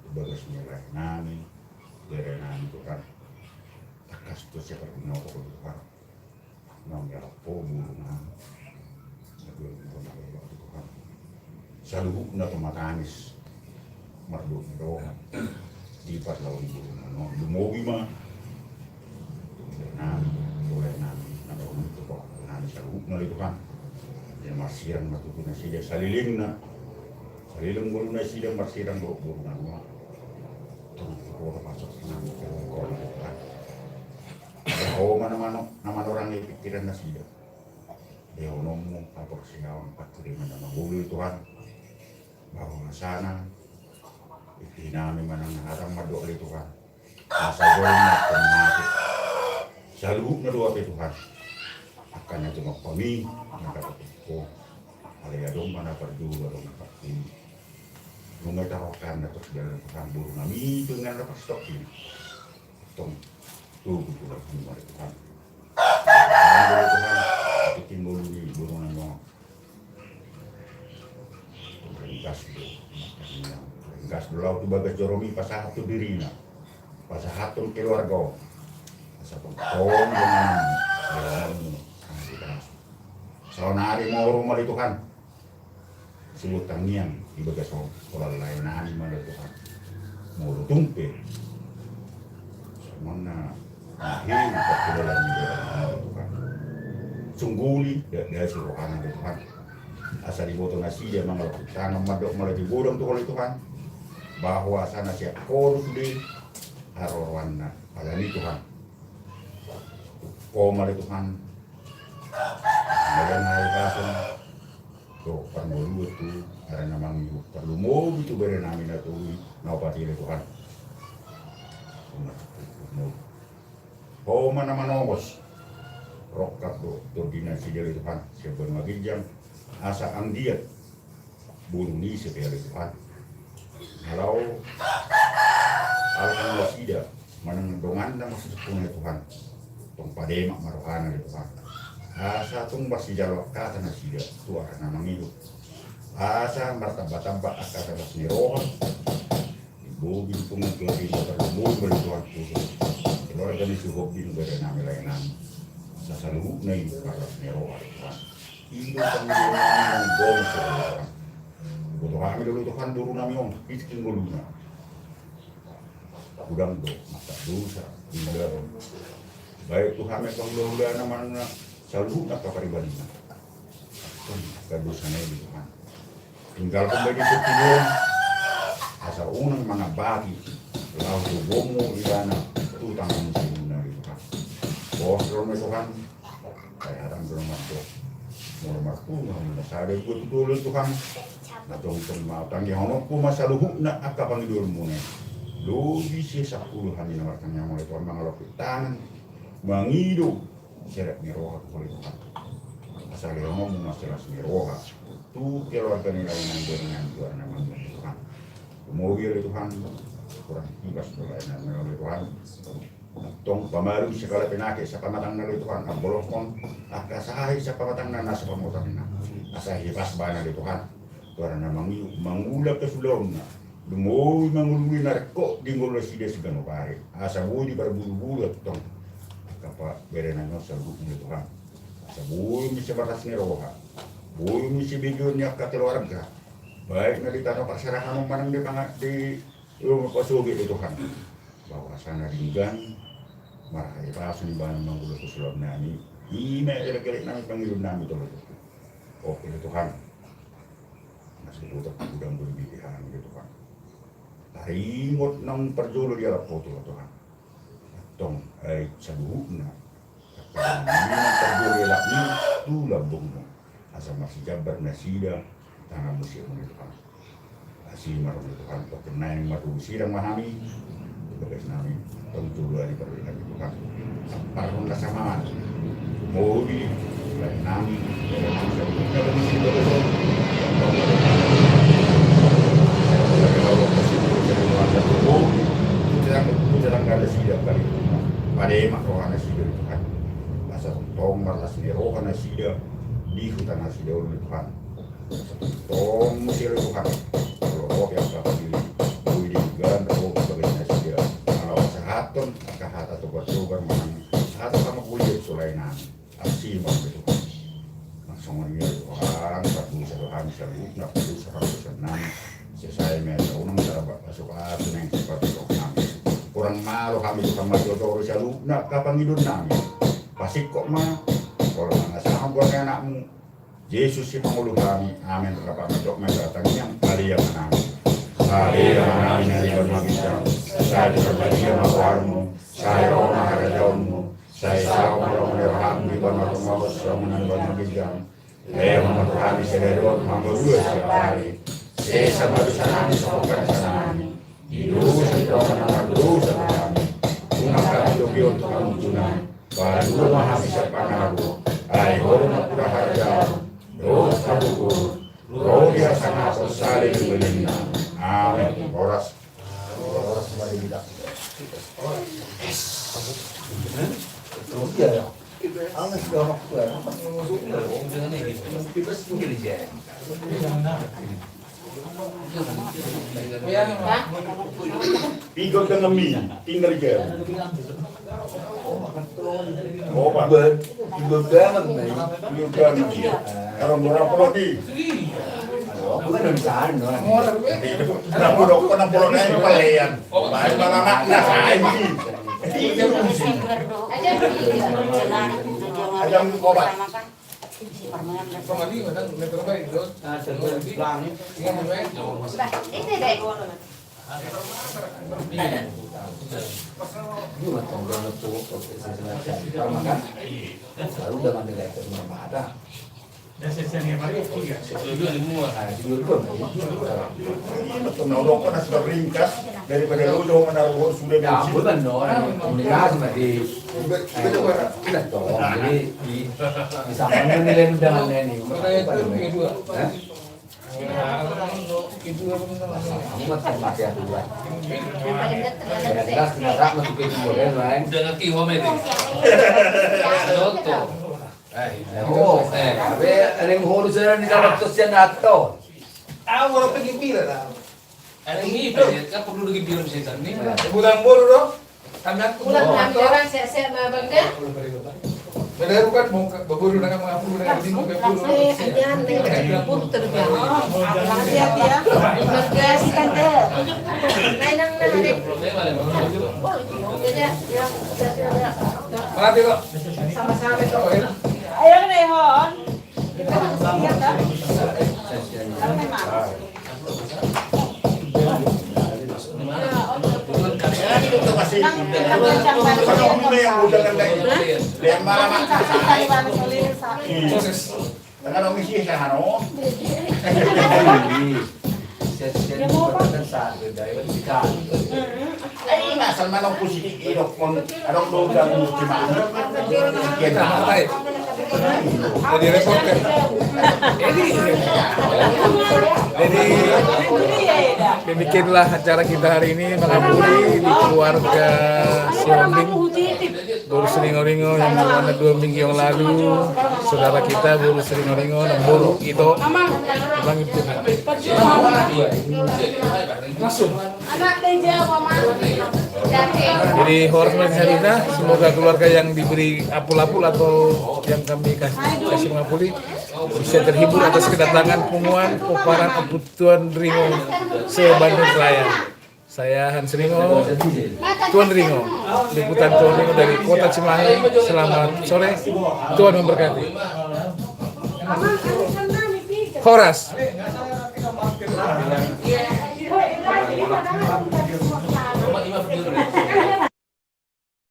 Di bagas ni lae nami, bere nami Tuhan. Tangkas tu siapa guna ko Tuhan. Nang ya po burung na. Aduh, burung na lewat Tuhan. Saluhutna tu matangis. Marduk ni roha. Di parlao ni burung na. Dumobi ma. Nang, boleh nang. Nang, nang, nang, saluhutna di Tuhan. Dia marsirang ma tutu nasida salelengna. Saleleng ngolu nasida marsirang dohot burung na. Tong tu kota pasok nang, Tuhan. Ho ma na mano-, na manorangi pikiran nasida. Dehononmu, haporseaon, pangkirimon na mangolu Tuhan. Bahwasana, iti nami manang na hatang mandok ale Tuhan. Asa jolma pun mate. Saluhutna do hape Tuhan. Angka na tumompa mi, na dapothon. Alai adong ma na parjolo, adong na parjolo. Nunga tahokan na tok dalam Tuhan boru nami, dengan na pastok ini. Tong, tugu Tuhan, hami mari Tuhan. Hami mari Tuhan, tingki ngolu ni burung na nong. Ringkas do, ringkas do laho tu bagas joromi, pasahat tu dirina. Pasahat tu keluarga. Asa tong, tong, dengan, dengan, dengan, saonari molo ma di Tuhan. Sebut tangiang di bagas on, pola lae nami ma di Tuhan. Molo tung pe. Songon na, akhir perkenalan di bagas on Tuhan. Sungguli, da, da si rohana di Tuhan. Asa diboto nasida mangaloput tangan mandok mala di godang tu Ho ale Tuhan. Bahwasana sian Ho do sude haroroanna. Alani Tuhan. Ho ma ale Tuhan. Mala na i pasang. Dohot parngoluon tu, arana mangihut parlumobi tu bere nami na tolu i, na opat i ale Tuhan. Ho ma na manongos. Rongkap do, tondi nasida ale Tuhan, sian banua ginjang, asa anggiat. Boru ni ise pe ale Tuhan. Molo, alham nasida. Manang donganna masisepuhna Tuhan. Tong pademak ma rohana ale Tuhan. Asa tung marsijalo angka nasida tu arana mangihut. Asa martambatamba angka na las ni roha. Bobi tu punguan keluarga ni Tuhan khusus. Keluarga ni si Hobi, keluarga nami lae nami. Asa saluhutna i marlas ni roha ale Tuhan. Ido kami ale Tuhan. Boto hami do ale Tuhan boru nami on. Tingki ngoluna. Godang do masa dosa di dalam, baik tu hami pangula-ulana manang na saluhutna angka paribadina. Kan dosa na i Tuhan. Tinggalhon ma i di tingki on, asa unang mangambati laho tu gomo ibana tu tangan ni si Tuhan. Pos ro ma i Tuhan. Ai hatangku na marto, molo marpungu hamu na sada dua tu tolu Tuhan, na tongtong ma tangihononku ma saluhutna angka pangidoanmuna i. Lobi sian sampulu hami na martangiang on Tuhan, mangalop tangan, mangido serep ni roha tu Ho Tuhan. Asa lehononmu ma las ni roha tu keluarga ni lae nang gorengan juara na mangido Tuhan. Mobil Tuhan, kurang tikas do lae nang Tuhan. Tong pamalum segala penyakit sapamatangna ale Tuhan, ambolongkon angka sahit sapamatangna na sapamotanna. Asa hipas bana ale Tuhan, tu arah na mangiu mangula kesulaonna. Lumobi mangulului na ringkot di ngolu nasida siganup ari. Asa boi diparbulubulu tong angka paberenan on saluhutna ale Tuhan. Asa boi muse marlas ni roha, boi muse begeon ni angka keluarga, baik na di tano parserahan on manang di panga-, di Io ma pasoge ale Tuhan, bahwasana denggan marhahipason ibana mangula tu sulaonnami, i ma elek-elek nami pangidoannami tolo. Oke ale Tuhan, na so butang godang do dibege hami ale Tuhan. Taringot naung parjolo dialap Ho tu ale Tuhan. Antong ai saluhutna. Antong ai saluhutna. Asa marsijambar nasida, tanganmu sian on ale Tuhan. Asi ma roha ni Tuhan, tongkin naeng marhobas sidang ma hami. Bagas nami, tong tu dua ni parhobas nami Tuhan. Samparhon na saman. Mobi, bagas nami, bagas nami, bagas nami. Pade ma roha nasida Tuhan. Asa tongtong marlas ni roha nasida di huta nasida on Tuhan. Tong muse ale Tuhan. Molo ro pe angka pamili, boi denggan ro pe bagas nasida. Molo sahaton angka hata tobar-tobar manang hata pamangkulian tu laenami. Asi ma ale Tuhan. Nang songon i ale Tuhan, pardosa do hami saluhutna, pardosa-pardosa nami. Sesa i ma asa unang tarbahen pasu-pasu naeng sipatupa nami. Kurang malo hami Tuhan, marjolo saluhutna angka pangidoannami. Pasingkop ma, molo mangasahon goar ni anakmu Jesus Sipangolu hami. Amen. Rap mandok ma hita martangiang. Ale Amanami, ale Amanami na di banua ginjang, sai diparbadia ma goarmu, sai ro ma harajaonmu, sai saut ma lomo ni roham di banua tonga on songon na di banua ginjang. Lehon ma tu hami sadari on hangoluan siapari. Sesa ma dosanami songon panesanami di dosa ni dongan na mardosa tu hami. Unang hami togihon tu pangunjunan. Palua ma hami sian pangago. Ai Ho do nampuna harajaon dohot hagogoon, ro di hasangapon saleleng-lelengna. Amen. Horas. Horas ma di hita. Iya, ya. Alas dorok gua. Piga tangan mi, tinggal jam. Opat. Dua, dua tangan, nih. Dua tangan. Kalau murah polo di. Aku kan dari sana. Nah, aku dok, kena polo naik pelean. Baik, bang, anak, nah, saya ini. Ini kan musim. Ada obat. Nah, udah kok nasi ringkas daripada lu jauh menaruh sudah. Ya, bukan dong, komunikasi mati. Tidak dong, jadi di, di samping menilai undangannya ini. Hah? Amat mati aku lah. Yang jelas kena rak mati ke dua kan, lain. Udah ngerti home itu. Contoh. Eh, oh, eh, tapi ada yang ngurus jalan di dalam terus dia nato. Tahu orang pergi bila lah. Ada yang ngibel, ya, kan perlu lagi bilang setan nih. Bulan baru dong. Kami aku bulan kami orang sehat-sehat, Bang, kan? Beda bukan mau ke, baburu dengan mengapuru dengan di mau baburu. Mati kok. Sama-sama. Ayo, Rehon. Jadi reporter. Jadi, jadi demikianlah acara kita hari ini, mengapuri di keluarga Sihombing, Boru Siringoringo yang mana dua minggu yang lalu, saudara kita Boru Siringoringo, Namboru Ito, memang itu. Langsung. Jadi horas ma di hita, semoga keluarga yang diberi apul-apul atau yang kami kasih, kasih mengapuli bisa terhibur atas kedatangan punguan pomparan Ompu Tuan Ringo se-Bandung Raya. Saya Hans Ringo, Tuan Ringo, liputan Tuan Ringo dari Kota Cimahi. Selamat sore, Tuhan memberkati. Horas.